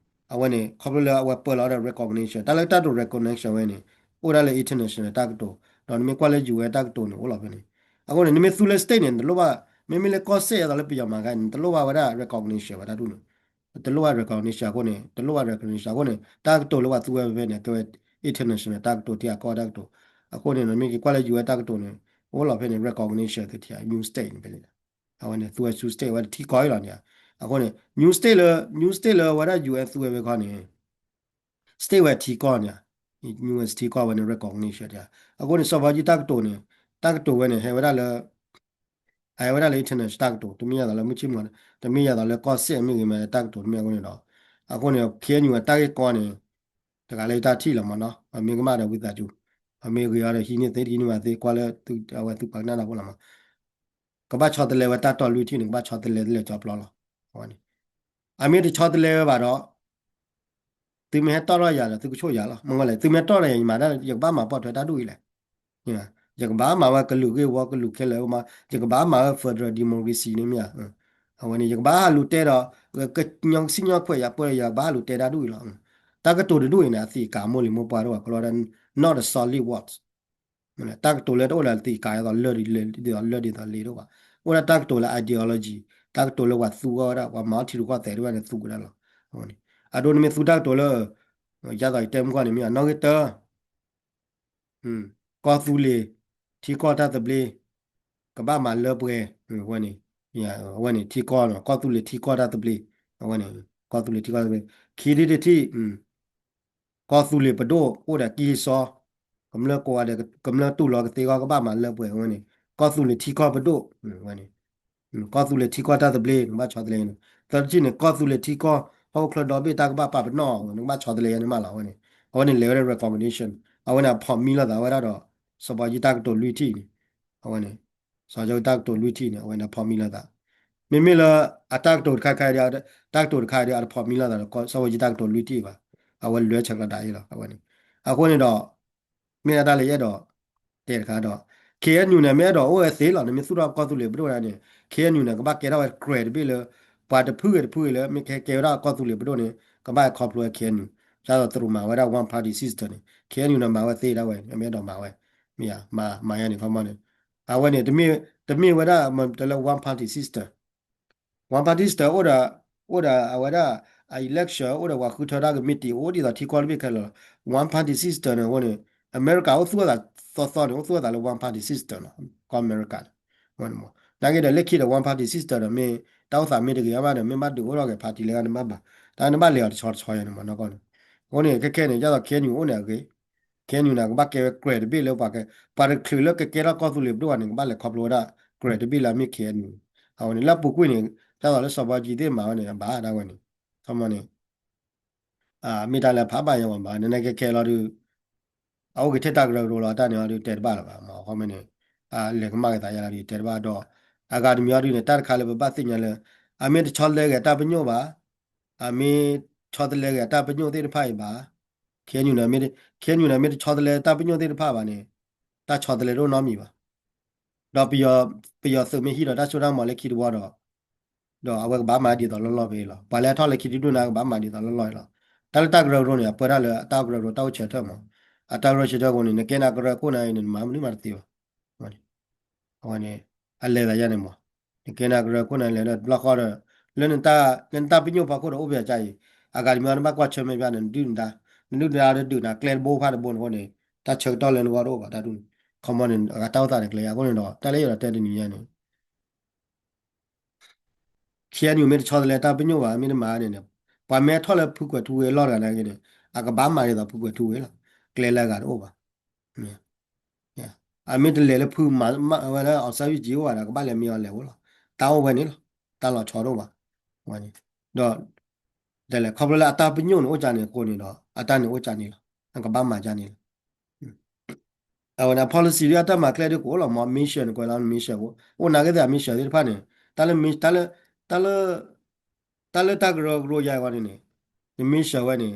အဝဲန့ၣ် ခီဖျိလၢအဝဲပၢလီၤဝဲဒၣ် recognition တၢ်လၢတၢ်ကတိၤ recognition ဝဲန့ၣ် အိၣ်ဒၣ်လၢ international တၢ်ကတိၤ, ဒီးနမ့ၢ်ကွၢ်လၢ ယူၢ်အဲၣ် တၢ်ကတိၤန့ၣ် အိၣ်လီၤဖဲန့ၣ်, အဃိန့ၣ် နမ့ၢ်သူလၢ state န့ၣ် နတလိၣ်ဘၣ်, မ့မ့ၢ်လၢကီၢ်စဲၣ်အသိးလၢပယီၤမၤခါန့ၣ် နတလိၣ်ဘၣ်ဝဲဒၣ် recognition ဝဲတၢ်ဒူၣ်န့ၣ်, တလိၣ်ဘၣ် recognition အဃိန့ၣ် တလိၣ်ဘၣ် recognition အဃိန့ၣ် တၢ်ကတိၤလၢပှၤသူဝဲဖဲန့ၣ် ကဲဝဲ international တၢ်ကတိၤ ထံဂၤကီၢ်ဂၤတၢ်ကတိၤ, အဃိန့ၣ် နမ့ၢ်က့ၤကွၢ်လၢ ယူၢ်အဲၣ် တၢ်ကတိၤန့ၣ် အိၣ်လီၤဖဲန့ၣ် recognition သ့ထံဂၤ new state န့ၣ်ဖဲန့ၣ်, အဝဲန့ၣ် သူဝဲဆူ state ဝဲတထံကီၢ်အံၤလီၤန့ၣ်, အဃိန့ၣ် new state လၢ new state လၢဝဲဒၣ် ယူၢ်အဲၣ် သူဝဲဖဲခီန့ၣ် state ဝဲထံကီၢ်န့ၣ်, new state ထံကီၢ်ဝဲန့ၣ် recognition ထံဂၤ, အဃိန့ၣ် စီၤဘးကၠံတၢ်ကတိၤန့ၣ်, တၢ်ကတိၤဝဲန့ၣ် ဟဲဝဲဒၣ်လၢ အဝဲဒၣ်လၢ international တၢ်ကတိၤ တမ့ၢ်ယၤသိးလၢမုၢ်ဆ့ၣ်မီၤ, တမ့ၢ်ယၤသိးလၢကီၢ်စဲၣ်မ့ၢ်ဂ့ၤ မ့ၢ်တၢ်ကတိၤတမ့ၢ်အဃိန့ၣ်ဒီး, အဃိန့ၣ် ခ့ၣ်အဲၣ်ယူၣ် အတၢ်ဂ့ၢ်ကီန့ၣ် တဂၤလၢယတၢ်ထံၣ်လီၤမးနီၤ, ပမ့ၢ်ကမၣ်ဒီးဝံသးစူၤ, ပမ့ၢ်ဂ့ၤအီၤဒီးဟံးန့ၢ်သ့ တဟံးန့ၢ်ဘၣ်သ့ ကွၢ်လၢအဝဲသုပှၤကနၣ်တၢ်ဖိလီၤမး, ကဘၣ်ဆီတလဲဝဲတၢ်တီၢ်လွံၢ်ထံၣ်န့ၣ် ကဘၣ်ဆီတလဲတလဲၤကၠီပျီလီၤ, အဝဲန့ၣ်, အမ့ၢ်တဆီတလဲဝဲဘၣ်ဒီး သုမ့ၢ်ဟဲတီၢ်ထီၣ်ယၤဒီး သုကဆိၣ်ယၤလီၤ. မ့ၢ်ဝဲလဲၣ် သုမ့ၢ်တီၢ်ထီၣ်ယၤ ယမၤတၢ် ယကဘၣ်မၤပိာ်ထွဲတၢ်ဒ်အံၤလဲၣ်. ယကဘၣ်မၤဝဲကလုာ်ဂ့ၢ်ဝီကလုာ်ခဲလၢာ်မး, ယကဘၣ်မၤဝဲ federal democracy န့ၣ်မ့ၢ်ဧါ. အဝဲန့ၣ် ယကဘၣ်ဟးလူၤတဲဒီး ကညီစံၣ်ညီၣ်ခွဲးယၤပၢၢ်ယၤ ယကဘၣ်ဟးလူၤတဲတၢ်ဒ်အံၤလီၤ. တၢ်ကတိၤတဒူၣ်အံၤန့ၣ် အသံးကၤမိၢ်လံၤမိၢ်ပှၢ်တအိၣ်ဘၣ် ကလီဒၣ် not a solid words တၢ်ကတိၤလၢတအိၣ်ဒီးသံးကၤအသးလၢာ်ဒ်သိးလ့ၤတအိၣ်ဘၣ်. အိၣ်ဒၣ်တၢ်ကတိၤလၢ ideology, တၢ်ကတိၤလၢပှၤသူဝဲဒၣ် ပှၤမၤအီၣ်ထံရူၢ်ကီၢ်သဲးတဖၣ်န့ၣ် သူဝဲဒၣ်လီၤ. အဒိ နမ့ၢ်သူတၢ်ကတိၤလၢ ယၤသိးယတဲမုၢ်ကီၢ်န့ၣ် မ့ၢ်အနီၣ်ဂံၢ်တၢ ကီၢ်သူလ့ၤ ထံကီၢ်တၢ်သဘျ့ ကဘၣ်မၤလၢပှဲၤ အဝဲန့ၣ် အဝဲန့ၣ် ထံကီၢ် ကီၢ်သူလ့ၤထံကီၢ်တၢ်သဘျ့ အဝဲန့ၣ် ကီၢ်သူလ့ၤထံကီၢ်တၢ်သဘျ့ ခံထံၣ်တထံၣ် ကီၢ်သူလ့ၤပဒိၣ် အိၣ်ဒီးကံၢ်စီ ကမျၢၢ်ကိးဂၤဒဲး ကမျၢၢ်တူၢ်လိာ်ကသ့အဂီၢ် ကဘၣ်မၤလၢပှဲၤ အဝဲန့ၣ် ကီၢ်သူလ့ၤထံကီၢ်ပဒိၣ် အဝဲန့ၣ် ကီၢ်သူလ့ၤထံကီၢ်တၢ်သဘျ့ နကဘၣ်ဆီတလဲန့ၣ် သၢထံၣ်န့ၣ် ကီၢ်သူလ့ၤထံကီၢ် ဟီၣ်ခိၣ်ချၢဒီဘ့ၣ်တၢ်ကဘၣ်ပာ်ပနီၣ် နကဘၣ်ဆီတလဲယၤန့ၣ်မးလီၤ အဝဲန့ၣ် အဝဲန့ၣ်လဲၤဝဲဒၣ် recognition အဝဲန့ၣ် အဖီၣ်မံလိာ်သးဝဲဒၣ်ဒီး စီၤဘးကၠံတၢ်ကတိၤလွံၢ်ထံၣ်န့ၣ် အဝဲန့ၣ် စီၤဘးကၠံတၢ်ကတိၤလွံၢ်ထံၣ်န့ၣ် အဝဲန့ၣ်ဖီၣ်မံလိာ်သး မ့မ့ၢ်လၢ အတၢ်ကတိၤတခါခါဒီး တၢ်ကတိၤတခါဒီး အတဖီၣ်မံလိာ်သးဒီး စီၤဘးကၠံတၢ်ကတိၤလွံၢ်ထံၣ်ဘၣ် အဝဲလဲၤဆဲးကျိးဒၣ်အံၤလီၤ အဝဲန့ၣ် အဃိန့ၣ်ဒီး မ့ၢ်ဒၣ်တၢ်လၢယအဲၣ်ဒိး တဲတခါဒီး ခ့ၣ်အဲၣ်ယူၣ် န့ၣ် မ့ၢ်အဲၣ်ဒိးအိၣ်ဝဲသ့လီၤ နမ့ၢ်သူၣ်ထီၣ်ကီၢ်သူလ့ၤပဒိၣ်ဒၣ်န့ၣ် ခ့ၣ်အဲၣ်ယူၣ် န့ၣ် ကဘၣ်ကဲထီၣ်ဝဲ ကြဲး တဘ့ၣ်လၢ ပှၤတဖုဂ့ၤတဖုဂ့ၤလၢ မ့ၢ်ကဲကဲဝဲဒၣ်ကီၢ်သူလ့ၤပဒိၣ်န့ၣ် ကဘၣ်ခီဖျိဝဲ ခ့ၣ်အဲၣ်ယူၣ် ဒ်သိးသရူးမၤဝဲဒၣ် one party system န့ၣ် ခ့ၣ်အဲၣ်ယူၣ် န့ၣ် မၤဝဲသ့ဒၣ်ဝဲ မ့ၢ်အဲၣ်ဒိးမၤဝဲ မ့ၢ်မၤယၤန့ၣ် ခီမီန့ၣ် အဝဲန့ၣ် တမ့ၢ် တမ့ၢ်ဝဲဒၣ် မ့ၢ်တဲလၢ one party system, one party system အိၣ်ဒီး အိၣ်ဒီးအဝဲဒၣ် အ election အိၣ်ဒီးပှၤဃုထၢတၢ်ကမံးတံာ် အိၣ်ဒ်သိးထံကီၢ်တဘ့ၣ်ခဲလၢာ်လီၤ. One party system န့ၣ်အဃိန့ၣ် အမဲရကၤအိၣ်သူၣ်အသးသီသီန့ၣ် အိၣ်သူၣ်အသးလၢ one party system လီၤ. ကီၢ်အမဲရကၤန့ၣ် နာ်က့ဒီး လၢခံဒီး one party system ဒီး မ့ၢ်တၢ်အိၣ်သးမ့ၢ်တဂ့ၤအါဘၣ်ဒီး မ့ၢ်ဘၣ်ဒုးအိၣ်ထီၣ်က့ၤ party လၢဂၤန့ၣ်ဘၣ်ဘၣ်, တၢ်နဘၣ်လဲၤအီၤတဆီတဆီယၤန့ၣ်မးနီၢ်ကီၢ်န့ၣ်. အဃိန့ၣ် ခဲခဲန့ၣ် ဒ်သိး KNU အိၣ်န့ၣ်အဂ့ၤ, KNU န့ၣ် ကဘၣ်ကဲဝဲ ကြဲး တဘ့ၣ်လၢပှၤက ပှၤတချုးလၢကကဲထီၣ်ကီၢ်သူလ့ၤပဒိၣ်ဘၣ်န့ၣ် ကဘၣ်လဲၤခီဖျိဝဲဒၣ် ကြဲး တဘ့ၣ်လၢအမ့ၢ် KNU အဝဲန့ၣ် လၢအပူၤကွံာ်န့ၣ် ဒ်သိးလၢစီၤဘီကၠံသ့ၣ်မၤဝဲန့ၣ် အဘၣ်ဒၣ်ဝဲန့ၣ် ခီမီန့ၣ် မ့ၢ်တၢ်လၢဖးဘၣ်ယၤဝဲမး နနခဲခဲလီၤဒုး အအိၣ်က့ၤထဲတၢ်ကရၢကရိလီၤ တၢ်န့ၣ်အီၤဒုးတဲတဘၣ်လၢၤဘၣ်မး ခီမီန့ၣ် လဲၤကမၣ်က့ၤသးယၤလီၤဒုးတဲတဘၣ်ဒီး အဂၤတမံၤအီၤဒုးန့ၣ် တၢ်တခါလၢပဘၣ်သ့ၣ်ညါလၢ အမ့ၢ်တဆီတလဲဂ့ၤတၢ်ပညိၣ်ဘၣ်, အမ့ၢ်ဆီတလဲဂ့ၤတၢ်ပညိၣ်သ့ၣ်တဖၣ်အံၤဘၣ်, KNU န့ၣ် KNU န့ၣ် မ့ၢ်တဆီတလဲတၢ်ပညိၣ်သ့ၣ်တဖၣ်ဘၣ်န့ၣ် တၢ်ဆီတလဲတအိၣ်နီတမံၤဘၣ်. ဒီးပယီၤသုးမ့ၢ်ဟံးဒီးတၢ်စိတၢ်ကမီၤလၢခံတဝီဒီး ဒီးအဝဲကဘၣ်မၤဒ်သိးလီၢ်လီၢ်ဖဲအံၤလီၤ. ပှၤလၢအထီၣ်လၢခံတဒူၣ်န့ၣ် ကဘၣ်မၤဒ်သိးလီၢ်လီၢ်အံၤလီၤ. တၢ်လၢတၢ်ကရၢကရိန့ၣ် အပၢတၢ်လၢအတၢ်ကရၢကရိတၢ်အိၣ်ဆၢထၢၣ်မး, အတၢ်ကရၢဆၢထၢၣ်အဃိန့ၣ် နကဲနၤကရၢခိၣ်နၤအံၤန့ၣ် နမၤမနုၤမးတသ့ဘၣ်. အဝဲန့ၣ် အလဲၤသးယါန့ၣ်မး, နကဲနၤကရၢခိၣ်နၤလဲၤဒီးတဘျီဃီဒီး လၢ လၢနတၢ်ပညိၣ်ဖီခိၣ်ဒီးအိၣ်ပယီၤကါအံၤ, အဂၤတမံၤနဘၣ်ကွၢ်ဆၢၣ်မဲာ်ဖျါန့ၣ် နဒုၣ်နဒါ, နဒုၣ်နဒါဒီးဒုၣ်နၤကျဲတဘိဖးတဘိန့ၣ်အဃိန့ၣ် တၢ်ဆၢကတီၢ်လၢနဂီၢ်တအိၣ်ဘၣ်တၢ်ဒုၣ်န့ၣ်, ခီမီန့ၣ် အဂၤတၢ်အိၣ်သးန့ၣ်ကျဲယါအဃိန့ၣ်ဒီး တၢ်လၢယအဲၣ်ဒိးတဲတနံၤညါန့ၣ် KNU မ့ၢ်တဆီတလဲတၢ်ပညိၣ်ဘၣ် မ့ၢ်တမၤန့ၣ်န့ၣ်, ပှၤမ့ၢ်ထီၣ်လၢဖုကွဲးထူဝ့အလီၢ်တဂၤနာ်က့န့ၣ် အကဘၣ်မၤဒ်သိးဖုကွဲးထူဝ့လီၤ. ကျဲလၢအဂၤတအိၣ်ဘၣ်. အမ့ၢ်တလဲၤလၢဖုမၤဝဲလၢ အောင်ဆန်းစုကြည် အိၣ်ဘၣ်ဒီး ကဘၣ်လဲၤမ့ၢ်အီၤလဲၤအိၣ်လီၤ. တၢ်အိၣ်ဝဲန့ၣ်လီၤ. တၢ်လီၤဆီတအိၣ်ဘၣ်. ဒီး ဒ်လဲၣ် ခီဖျိလၢအတၢ်ပညိၣ်န့ၣ်အိၣ်ကါန့ၣ်အဃိန့ၣ်ဒီး အတၢ်န့ၣ်အိၣ်ကါန့ၣ်လီၤ. အကဘၣ်မၤကါန့ၣ်လီၤ. အဝဲန့ၣ် policy ဒ်အတၢ်မၤကျဲဒ်ကအိၣ်လီၤမး mission န့ၣ် ကွဲးလီၤ mission အိၣ်နာ်က့သ့ၣ် mission သ့ၣ်တဖၣ်န့ၣ် တၢ်လၢ တၢ်လၢ တၢ်လၢ တၢ်လၢတၢ်ကရၢကရိယါအံၤဝဲန့ၣ်န့ၣ် န mission ဝဲန့ၣ်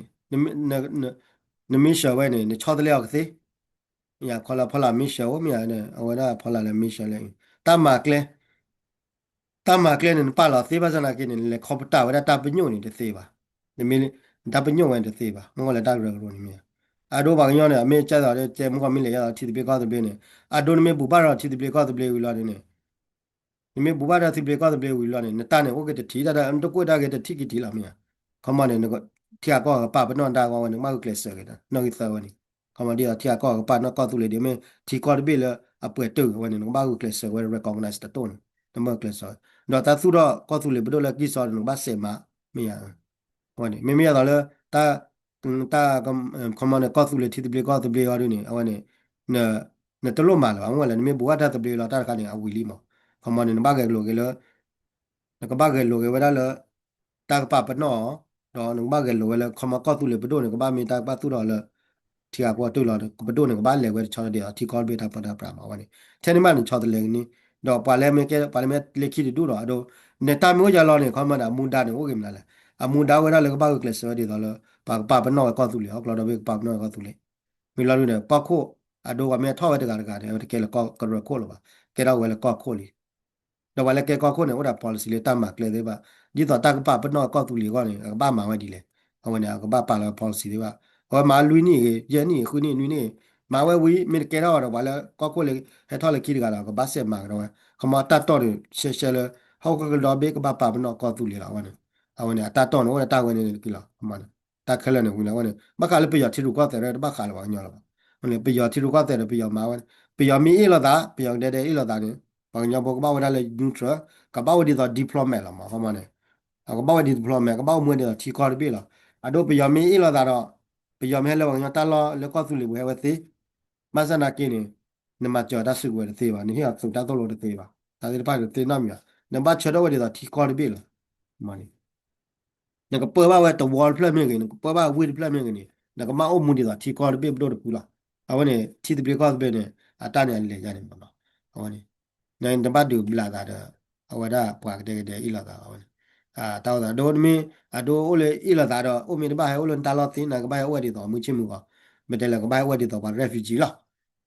န mission ဝဲန့ၣ် နဆီတလဲအီၤကသ့ ယၤခီလၢဖီလာ် mission အိၣ်မ့ၢ်ယၤ အဝဲဒၣ်ဖီလာ်လၢ mission လၢ တၢ်မၤကျဲ တၢ်မၤကျဲန့ၣ် နပာ်လီၤသ့ဘၣ်ဆၣ်နာ်က့န့ၣ် နလဲၤခီပတာ်ဝဲဒၣ်တၢ်ပညိၣ်န့ၣ်တသ့ဘၣ်. နမ့ၢ် နတၢ်ပညိၣ်ဝဲန့ၣ်တသ့ဘၣ်. မ့ၢ်ဝဲလၢတၢ်ကရၢကရိန့ၣ်မ့ၢ် အဒိပှၤကညီန့ၣ် အမ့ၢ်ကဲသိးဒီး ကဲမုၢ်ကီၢ်မ့ၢ်လဲၤယါဒီးထံသဘျ့ကီၢ်သဘျ့န့ၣ် အဒိနမ့ၢ်ဘူၣ်ဘၣ်ဒီးထံသဘျ့ကီၢ်သဘျ့ဝံၤလီၤန့ၣ် နမ့ၢ်ဘူၣ်ဘၣ်ဒီးထံသဘျ့ကီၢ်သဘျ့ဝံၤလီၤန့ၣ် နတၢ်န့ၣ်အိၣ်က့ၤတထံၣ်တၢ်ဒီး နတကွၢ်တၢ်ဂ့ၤတထံၣ်က့ၤထံၣ်လီၤမ့ၢ်ဧါ. ခီမီန့ၣ် ထံဂၤကီၢ်ဂၤကပာ်ပနီၣ်တၢ်ဂီၢ်ဝဲန့ၣ် ကဘၣ်ဂုာ်ကျဲးစၢးက့ၤ နီၣ်ဂံၢ်သၢဝဲန့ၣ် ခီမီဒ်သိးထံဂၤကီၢ်ဂၤကပာ်ပနီၣ်ကီၢ်သူလ့ၤဒ်မ့ၢ် ထံကီၢ်တဘ့ၣ်လၢအပှဲၤတၢၢ်ဝဲန့ၣ် နကဘၣ်ဂုာ်ကျဲးစၢးဝဲ recognize တတိၢ်န့ၣ် နဘၣ်ဂုာ်ကျဲးစၢးဝဲ ဒီးတၢ်သူၣ်ထီၣ်ကီၢ်သူလ့ၤပဒိၣ်လၢကံၢ်စီန့ၣ် နကဘၣ်စဲးမၤ မ့ၢ်ဧါ. အဝဲန့ၣ် မ့မ့ၢ်ယါသိးလၢ တၢ် တၢ် ခီမီန့ၣ် ကီၢ်သူလ့ၤထံသဘျ့ကီၢ်သဘျ့အီၤဒ်န့ၣ် အဝဲန့ၣ် နတလိၣ်မၤလၢၤဘၣ် မ့ၢ်ဝဲလၢ နမ့ၢ်ဘူၣ်ဘၣ်တၢ်သဘျ့လီၤ တၢ်တခါန့ၣ် အဝံၤလံမး. ခီမီန့ၣ် နဘၣ်ဂဲၤလိာ်က့ၤလၢ နကဘၣ်ဂဲၤလိာ်က့ၤဝဲဒၣ်လၢ တၢ်ကပာ်ပနီၣ်အီၤ ဒီးနကဘၣ်ဂဲၤလိာ်ဝဲလၢ ခီမီကီၢ်သူလ့ၤပဒိၣ်န့ၣ် ကဘၣ်မ့ၢ်တၢ်ကဘၣ်သူၣ်ထီၣ်လၢ ထံဂၤကီၢ်တၢၢ်လီၤ ပဒိၣ်န့ၣ် ကဘၣ်လဲၤဝဲတဆီတဒဲးအီၤ ထံကီၢ်တဘ့ၣ်တၢ်ပၢတၢ်ပြးမးဝဲန့ၣ် ထဲန့ၣ်မးန့ၣ် ဆီတလဲကန့ၣ် ဒီးပှၤလၢမ့ၢ်ကဲ ပှၤလၢမ့ၢ်လၢခံတဒူၣ်ဒီး အဒိ နတၢ်မ့ၢ်အိၣ်ယါလီၤန့ၣ် ခီမီဒီး အမူဒါန့ၣ် အိၣ်က့ၤမနုၤလဲၣ်. အမူဒါဝဲဒၣ်လၢကဘၣ်ဂုာ်ကျဲးစၢးဝဲဒ်သိးလၢ ပှၤကပာ်ပနီၣ်ဝဲကီၢ်သူလ့ၤ ဟီၣ်ကျီဒီဘ့ၣ်ကပာ်ပနီၣ်ဝဲကီၢ်သူလ့ၤ မ့ၢ်လီၤဒုးဒီး ကီၢ်ခိၣ် အဒိပှၤမ့ၢ်ထီၣ်ဝဲတဂၤတဂၤန့ၣ် အဝဲတကဲလၢကီၢ်ကရၢခိၣ်လၢၤဘၣ် ကဲထီၣ်ဝဲလၢကီၢ်ခိၣ်လံ ဒီးပှၤလၢကဲကီၢ်ခိၣ်န့ၣ် အိၣ်ဒီး policy လၢတၢ်မၤကျဲသ့ၣ်တဖၣ် ဒ်သိးတၢ်ကပာ်ပနီၣ်ကီၢ်သူလ့ၤအဂီၢ်န့ၣ် အကဘၣ်မၤဝဲဒ်လဲၣ်. အဝဲန့ၣ် အကဘၣ်ပာ်လီၤ policy သ့ၣ်တဖၣ် အဝဲမၤလွံၢ်နံၣ်ဂ့ၤ ယဲၢ်နံၣ်ဂ့ၤ ဃုနံၣ် နွံနံၣ် မၤဝဲဝံၤ မ့ၢ်တကဲထီၣ်ဘၣ်ဒီး ပှၤလၢကီၢ်ခိၣ်လၢဟဲထီၣ်လၢခံတဂၤဒီး ကဘၣ်စဲးမၤကဒီးဝဲ ခီမီတၢ်တီၢ်န့ၣ် ရှဲရှဲလၢ ဟီၣ်ခိၣ်ကဒီဘ့ၣ်ကဘၣ်ပာ်ပနီၣ်ကီၢ်သူလ့ၤလီၤ အဝဲန့ၣ် အဝဲန့ၣ် အတၢ်တီၢ်န့ၣ် အိၣ်ဒီးတၢ်ဝဲန့ၣ်က့ၤလီၤ ခီမီန့ၣ် တၢ်ခဲလၢာ်န့ၣ်ဝံၤလီၤ အဝဲန့ၣ် ဘၣ်ဃးလၢပယီၤထံရူၢ်ကီၢ်သဲးဒီး တဘၣ်ဃးလၢၤပှၤကညီလၢၤဘၣ်. အဝဲန့ၣ် ပယီၤထံရူၢ်ကီၢ်သဲးဒီး ပယီၤမၤဝဲန့ၣ် ပယီၤမ့ၢ်အ့ၣ်လိာ်သး ပယီၤကဒဲဒဲအ့ၣ်လိာ်သးန့ၣ် ပှၤကညီဖိကဘၣ်ဝဲဒၣ်လၢ neutral ကဘၣ်ဝဲဒ်သိး diplomat လီၤမး ခီမီန့ၣ် ကဘၣ်ဝဲဒ် diplomat ကဘၣ်အိၣ်မူဝဲဒ်သိးထံကီၢ်တဘ့ၣ်လီၤ. အဒိပယီၤမ့ၢ်အ့ၣ်လိာ်သးဒီး ပယီၤမ့ၢ်ဟဲလၢပှၤကညီတၢ်လီၢ်လၢကီၢ်သူလ့ၤပူၤဟဲဝဲသ့ ဘၣ်ဆၣ်နာ်က့န့ၣ် နမၤစၢၤတၢ်စုကဝဲၤတသ့ဘၣ် နဟ့ၣ်အီၤသုးတၢ်သိၣ်လိတသ့ဘၣ် တၢ်သ့ၣ်တဖၣ်တသ့နီတမံၤဘၣ် နဘၣ်ဆၢထၢၣ်ဝဲဒ်သိးထံကီၢ်တဘ့ၣ်လီၤ. နကပၢဘၣ်ဝဲတဝီတဖျၢၣ်မ့ၢ်ဂ့ၤ နကပၢဘၣ်ဝ့ၢ်တဖျၢၣ်မ့ၢ်ဂ့ၤန့ၣ် နကမၣ်အိၣ်မူဒ်သိးထံကီၢ်တဘ့ၣ်ပဒိၣ်တဖုလီၤ. အဝဲန့ၣ် ထံသဘျ့ကီၢ်သဘျ့န့ၣ် အတၢ်န့ၣ်အလဲၤယါန့ၣ်မးနီၤ အဝဲန့ၣ် နတဘၣ်ဒုးဘျးသးဒီး အဝဲဒၣ်ပှၤကဒဲကဒဲအ့ၣ်လိာ်သးအဝဲန့ၣ် တၢ်အိၣ်သး ဒိနမ့ၢ် အဒိအိၣ်လၢအ့ၣ်လိာ်သးဒီး အိၣ်မ့ၢ်တဘၣ်ဟဲအိၣ်လၢနတၢ်လီၢ်သ့ နကဘၣ်ဟဲအိၣ်ဝဲဒ်သိးမုၢ်ဆ့ၣ်မုၢ်ဂီၤ မ့ၢ်တဲလၢကဘၣ်ဟဲအိၣ်ဝဲဒ်သိးပှၤ refugee လီၤ.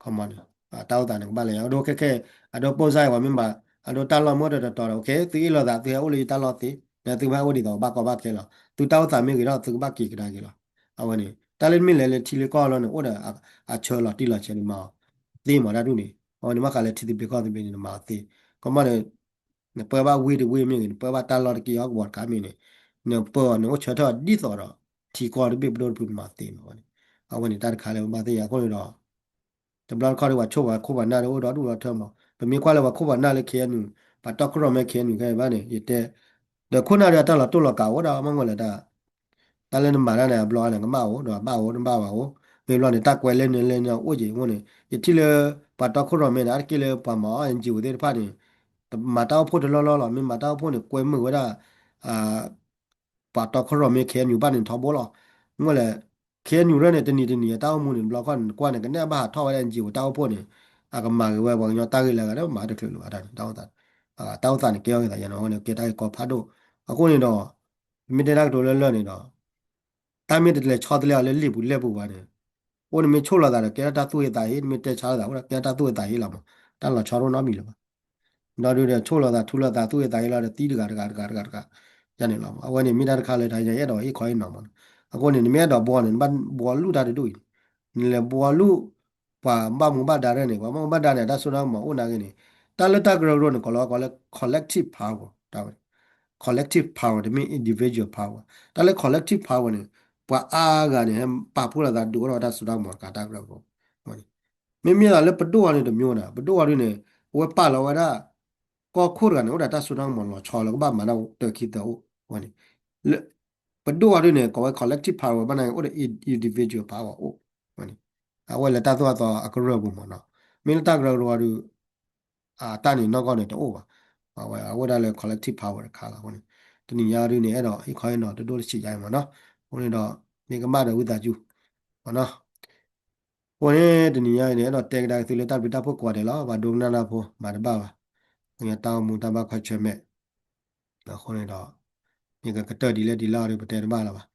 ခီမီန့ၣ် တၢ်အိၣ်သးန့ၣ် ကဘၣ်လဲၤယါ အဒိခဲခဲ အဒိပိၢ်စါအံၤပှၤမ့ၢ်ဘၣ် အဒိတၢ်လီၢ်မ့ၢ်အိၣ်ဒီးတတီၤဒီး okay သုအ့ၣ်လိာ်သး သုဟဲအိၣ်လၢယတၢ်လီၢ်သ့ နသုကဘၣ်ဟဲအိၣ်ဒ်သိးပှၤဘၣ်ကီဘၣ်ခဲလီၤ. သုတၢ်အိၣ်သးမ့ၢ်ဂ့ၤထီၣ် သုကဘၣ်က့ၤကဒါက့ၤလီၤ. အဝဲန့ၣ် တၢ်လၢမ့ၢ်လဲၤလၢထံလၢကီၢ်လီၤန့ၣ် အိၣ်ဒီးအဆၢလီၤတံၢ်လီၤဆဲးန့ၣ်မၤအီၤသ့မးတၢ်ဒ်န့ၣ် အဝဲန့ၣ် ဘၣ်ဃးလၢထံသဘျ့ကီၢ်သဘျ့န့ၣ် နမၤအီၤသ့ ကမၣ်န့ၣ် နပၢဘၣ်ဝ့ၢ်တဝ့ၢ်မ့ၢ်ဂ့ၤ နပၢဘၣ်တၢ်လီၢ်တက့ၢ်ဟီၣ်ကဝီၤတခါမ့ၢ်န့ၣ် နပၢအီၤန့ၣ် အိၣ်ဆၢထၢၣ်အီၤဒ်သိးဒီး ထံကီၢ်တဘ့ၣ်ပဒိၣ်တဖုန့ၣ်မၤသ့လီၤန့ၣ်. အဝဲန့ၣ်တၢ်တခါလၢပဘၣ်သ့ၣ်ညါအဃိန့ၣ်ဒီး တဘျီတခီၣ်ဒီး ပှၤဆိၣ်ပှၤခိၣ်ပှၤနၢ်ဒီးအိၣ်ဒီးဒူၣ်ဒီးထၢမး, ပမ့ၢ်ကွၢ်လၢပှၤခိၣ်ပှၤနၢ်လၢ KNU ပှၤတီခိၣ်ရိၣ်မဲ KNU ခဲအံၤဘၣ်န့ၣ် ယတဲ ဒီးခိၣ်နၢ်ဒီး အတၢ်လီၤတိၢ်လီၤကးအိၣ်ဒၣ်မ့ၢ်ဝဲလၢတၢ် တၢ်လၢနမၤတၢ်န့ၣ် အဘျီန့ၣ် ကဘၣ်အိၣ်ဒီးဘၣ်အိၣ် တဘၣ်ဘၣ်အိၣ်, မ့ၢ်ဘျီန့ၣ် တၢ်ကွဲးလၢနလဲန့ၣ်အိၣ်က့ၤအဃိန့ၣ် ယထံၣ်လၢ ပှၤတီခိၣ်ရိၣ်မဲန့ၣ် အါတက့ၢ်လၢပှၤမၤအီၣ် NGO သ့ၣ်တဖၣ်န့ၣ် မၤတၢ်အိၣ်ဖှိၣ်တလီၢ်လီၢ်လီၤ, မ့ၢ်မၤတၢ်အိၣ်ဖှိၣ်န့ၣ် ကွဲမုာ်ဝဲဒၣ် ပှၤတီခိၣ်ရိၣ်မဲ KNU ဘၣ်န့ၣ်ထီဘိလီၤ. မ့ၢ်လဲၣ် KNU ရၢၢ်န့ၣ် တနံၤတနံၤအတၢ်အိၣ်မူန့ၣ် တဘျီခီၣ်န့ၣ် နကွၢ်န့ၣ် ကနဲၣ်ဘၣ်ဟးထီၣ်ဝဲဒၣ် NGO တၢ်အိၣ်ဖှိၣ်န့ၣ် အကမၤဂ့ၤဝဲပှၤကညီတၢ်ဂ့ၢ်လၢအဂၤဒီး မၤတချုးလၢၤဘၣ်တၢ်န့ၣ် တၢ်အိၣ်သးန့ၣ် ကဲထီၣ်က့ၤသးယါန့ၣ် အဝဲန့ၣ် ကဲတၢ်ဂ့ၢ်ကီဖးဒိၣ်. အဃိန့ၣ်ဒီး မ့ၢ်တဲတၢ်ကတိၤလၢလၢၢ်န့ၣ်ဒီး တၢ်မ့ၢ်တလဲၤဆီတလဲအီၤလၢလံာ်ပူၤလဲၢ်ပူၤဘၣ်န့ၣ် အိၣ်န့ၣ်မ့ၢ်ဆိၣ်လီၤသးဒီး ကဲထီၣ်တၢ်သူၣ်ဟ့သးဟ့, နမ့ၢ်တဲဆါလိာ်သးအိၣ်ဒီး ကဲထီၣ်တၢ်သူၣ်ဟ့သးဟ့လီၤမး, တၢ်လီၤဆီတအိၣ်နီတမံၤလၢၤဘၣ်. ဒီးဒုးဒီးဆိၣ်လီၤသး ထူလီၤသး သူၣ်ဟ့သးဟ့လီၤဒီး သံတဂၤတဂၤတဂၤတဂၤတဂၤ ယါန့ၣ်လီၤ. အဝဲန့ၣ်မ့ၢ်တၢ်တခါလၢတၢ်ယအဲၣ်ဒိးဟ့ၣ်ခီဟ့ၣ်နီၤမးနီၤ. အဃိန့ၣ် နမ့ၢ်အဲၣ်ဒိးဘှီန့ၣ် နဘၣ်ဘှီလူၢ်တၢ်တဒူၣ်အံၤန့ၣ်, နလဲၤဘှီလူၢ် ပှၤဘၣ်မူဘၣ်ဒါရဲၣ်န့ၣ် ပှၤဘၣ်မူဘၣ်ဒါန့ၣ် အတၢ်စိတၢ်ကမီၤအိၣ်နာ်က့န့ၣ် တၢ်လၢတၢ်ကရၢကရိန့ၣ် ကိးလီၤကိးလၢ collective power တၢ်ဝဲန့ၣ် collective power တမ့ၢ် individual power. တၢ်လၢ collective power န့ၣ် ပှၤအါဂၤန့ၣ် ဟဲပာ်ဖှိၣ်လိာ်သးဒုးအိၣ်ထီၣ်ဝဲတၢ်စိတၢ်ကမီၤတခါတၢ်ကရၢကရိန့ၣ်. မ့မ့ၢ်လၢပဒိၣ်အီၤန့ၣ်တမျိုးန့ၣ် ပဒိၣ်အီၤဒုးန့ၣ် အဝဲပာ်လီၤဝဲဒၣ် ကီၢ်ခိၣ်တဂၤန့ၣ် အိၣ်ဒီးတၢ်စိတၢ်ကမီၤလီၤဆီလၢကဘၣ်မၤတၢ်တၢ်ခံတၢ်အိၣ်ဝဲန့ၣ် လၢ ပဒိၣ်အီၤဒုးန့ၣ် ကိးဝဲ collective power ဘၣ်နာ်က့ အိၣ်ဒီး individual power အိၣ်ဝဲန့ၣ်. အဝဲလၢတၢ်သိၣ်တၢ်သီအကရၢပူၤမးနီၤ. မ့ၢ်လၢတၢ်ကရၢကရိအီၤဒုး အတၢ်န့ၣ်နီၢ်ကီၢ်န့ၣ်တအိၣ်ဘၣ်. အဝဲအအိၣ်ဒၣ်လၢ collective power တခါလီၤအဃိန့ၣ် တနံၤညါဒုးန့ၣ် အဲၣ်ဒိးဟ့ၣ်ခီဟ့ၣ်နီၤတဒိၣ်တဆံးယါအံၤမးနီၤ. အဃိန့ၣ်ဒီး မ့ၢ်ကမၣ်ဒီးဝံသးစူၤမးနီၤ. အဃိန့ၣ် တနံၤညါအံၤန့ၣ် အဲၣ်ဒိးတဲကဒါက့ၤသုလၢတၢ်ဘျုးတၢ်ဖှိၣ်ကိးဂၤဒဲးလီၤ. ပှၤဒိကနၣ်တၢ်ဖိ မၤတဘၣ်ဘၣ်. ကညီတၢ်အိၣ်မူတၢ်ဘၣ်ခွဲးဆၢၣ်မဲာ် အဃိန့ၣ်ဒီး မ့ၢ်ကကတၢၢ်ဒ်လဲၣ်ဒ်လဲၣ်အီၤဒီး ပတဲတဘၣ်လၢၤဘၣ်.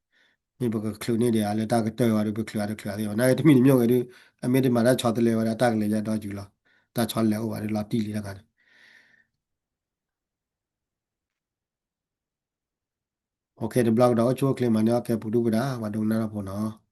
မ့ၢ်ပကချုးန့ၢ်ဒံးဧါလၢတၢ်ကတၢၢ်ဝဲဒီး ပချုးအါတချုးအါသ့ၣ်ဘၣ်. နာ်က့တမံၤတမံၤဂ့ၤဒုး အမ့ၢ်တမၤတၢ်ဆီတလဲဝဲဒၣ် တၢ်ကလဲၤယါဒီယုာ်လီၤ. တၢ်ဆီလဲၤအိၣ်ဝဲဒၣ်လီၤတံၢ်လံတခါန့ၣ် တဘျီကဒီးအိၣ်ဆူၣ်အိၣ်ချ့မၤန့ၢ်အီၣ်ကဲပူၤဒုၣ်ပူၤဒါ ပှၤဒိကနၣ်တၢ်ဖိနီၤ.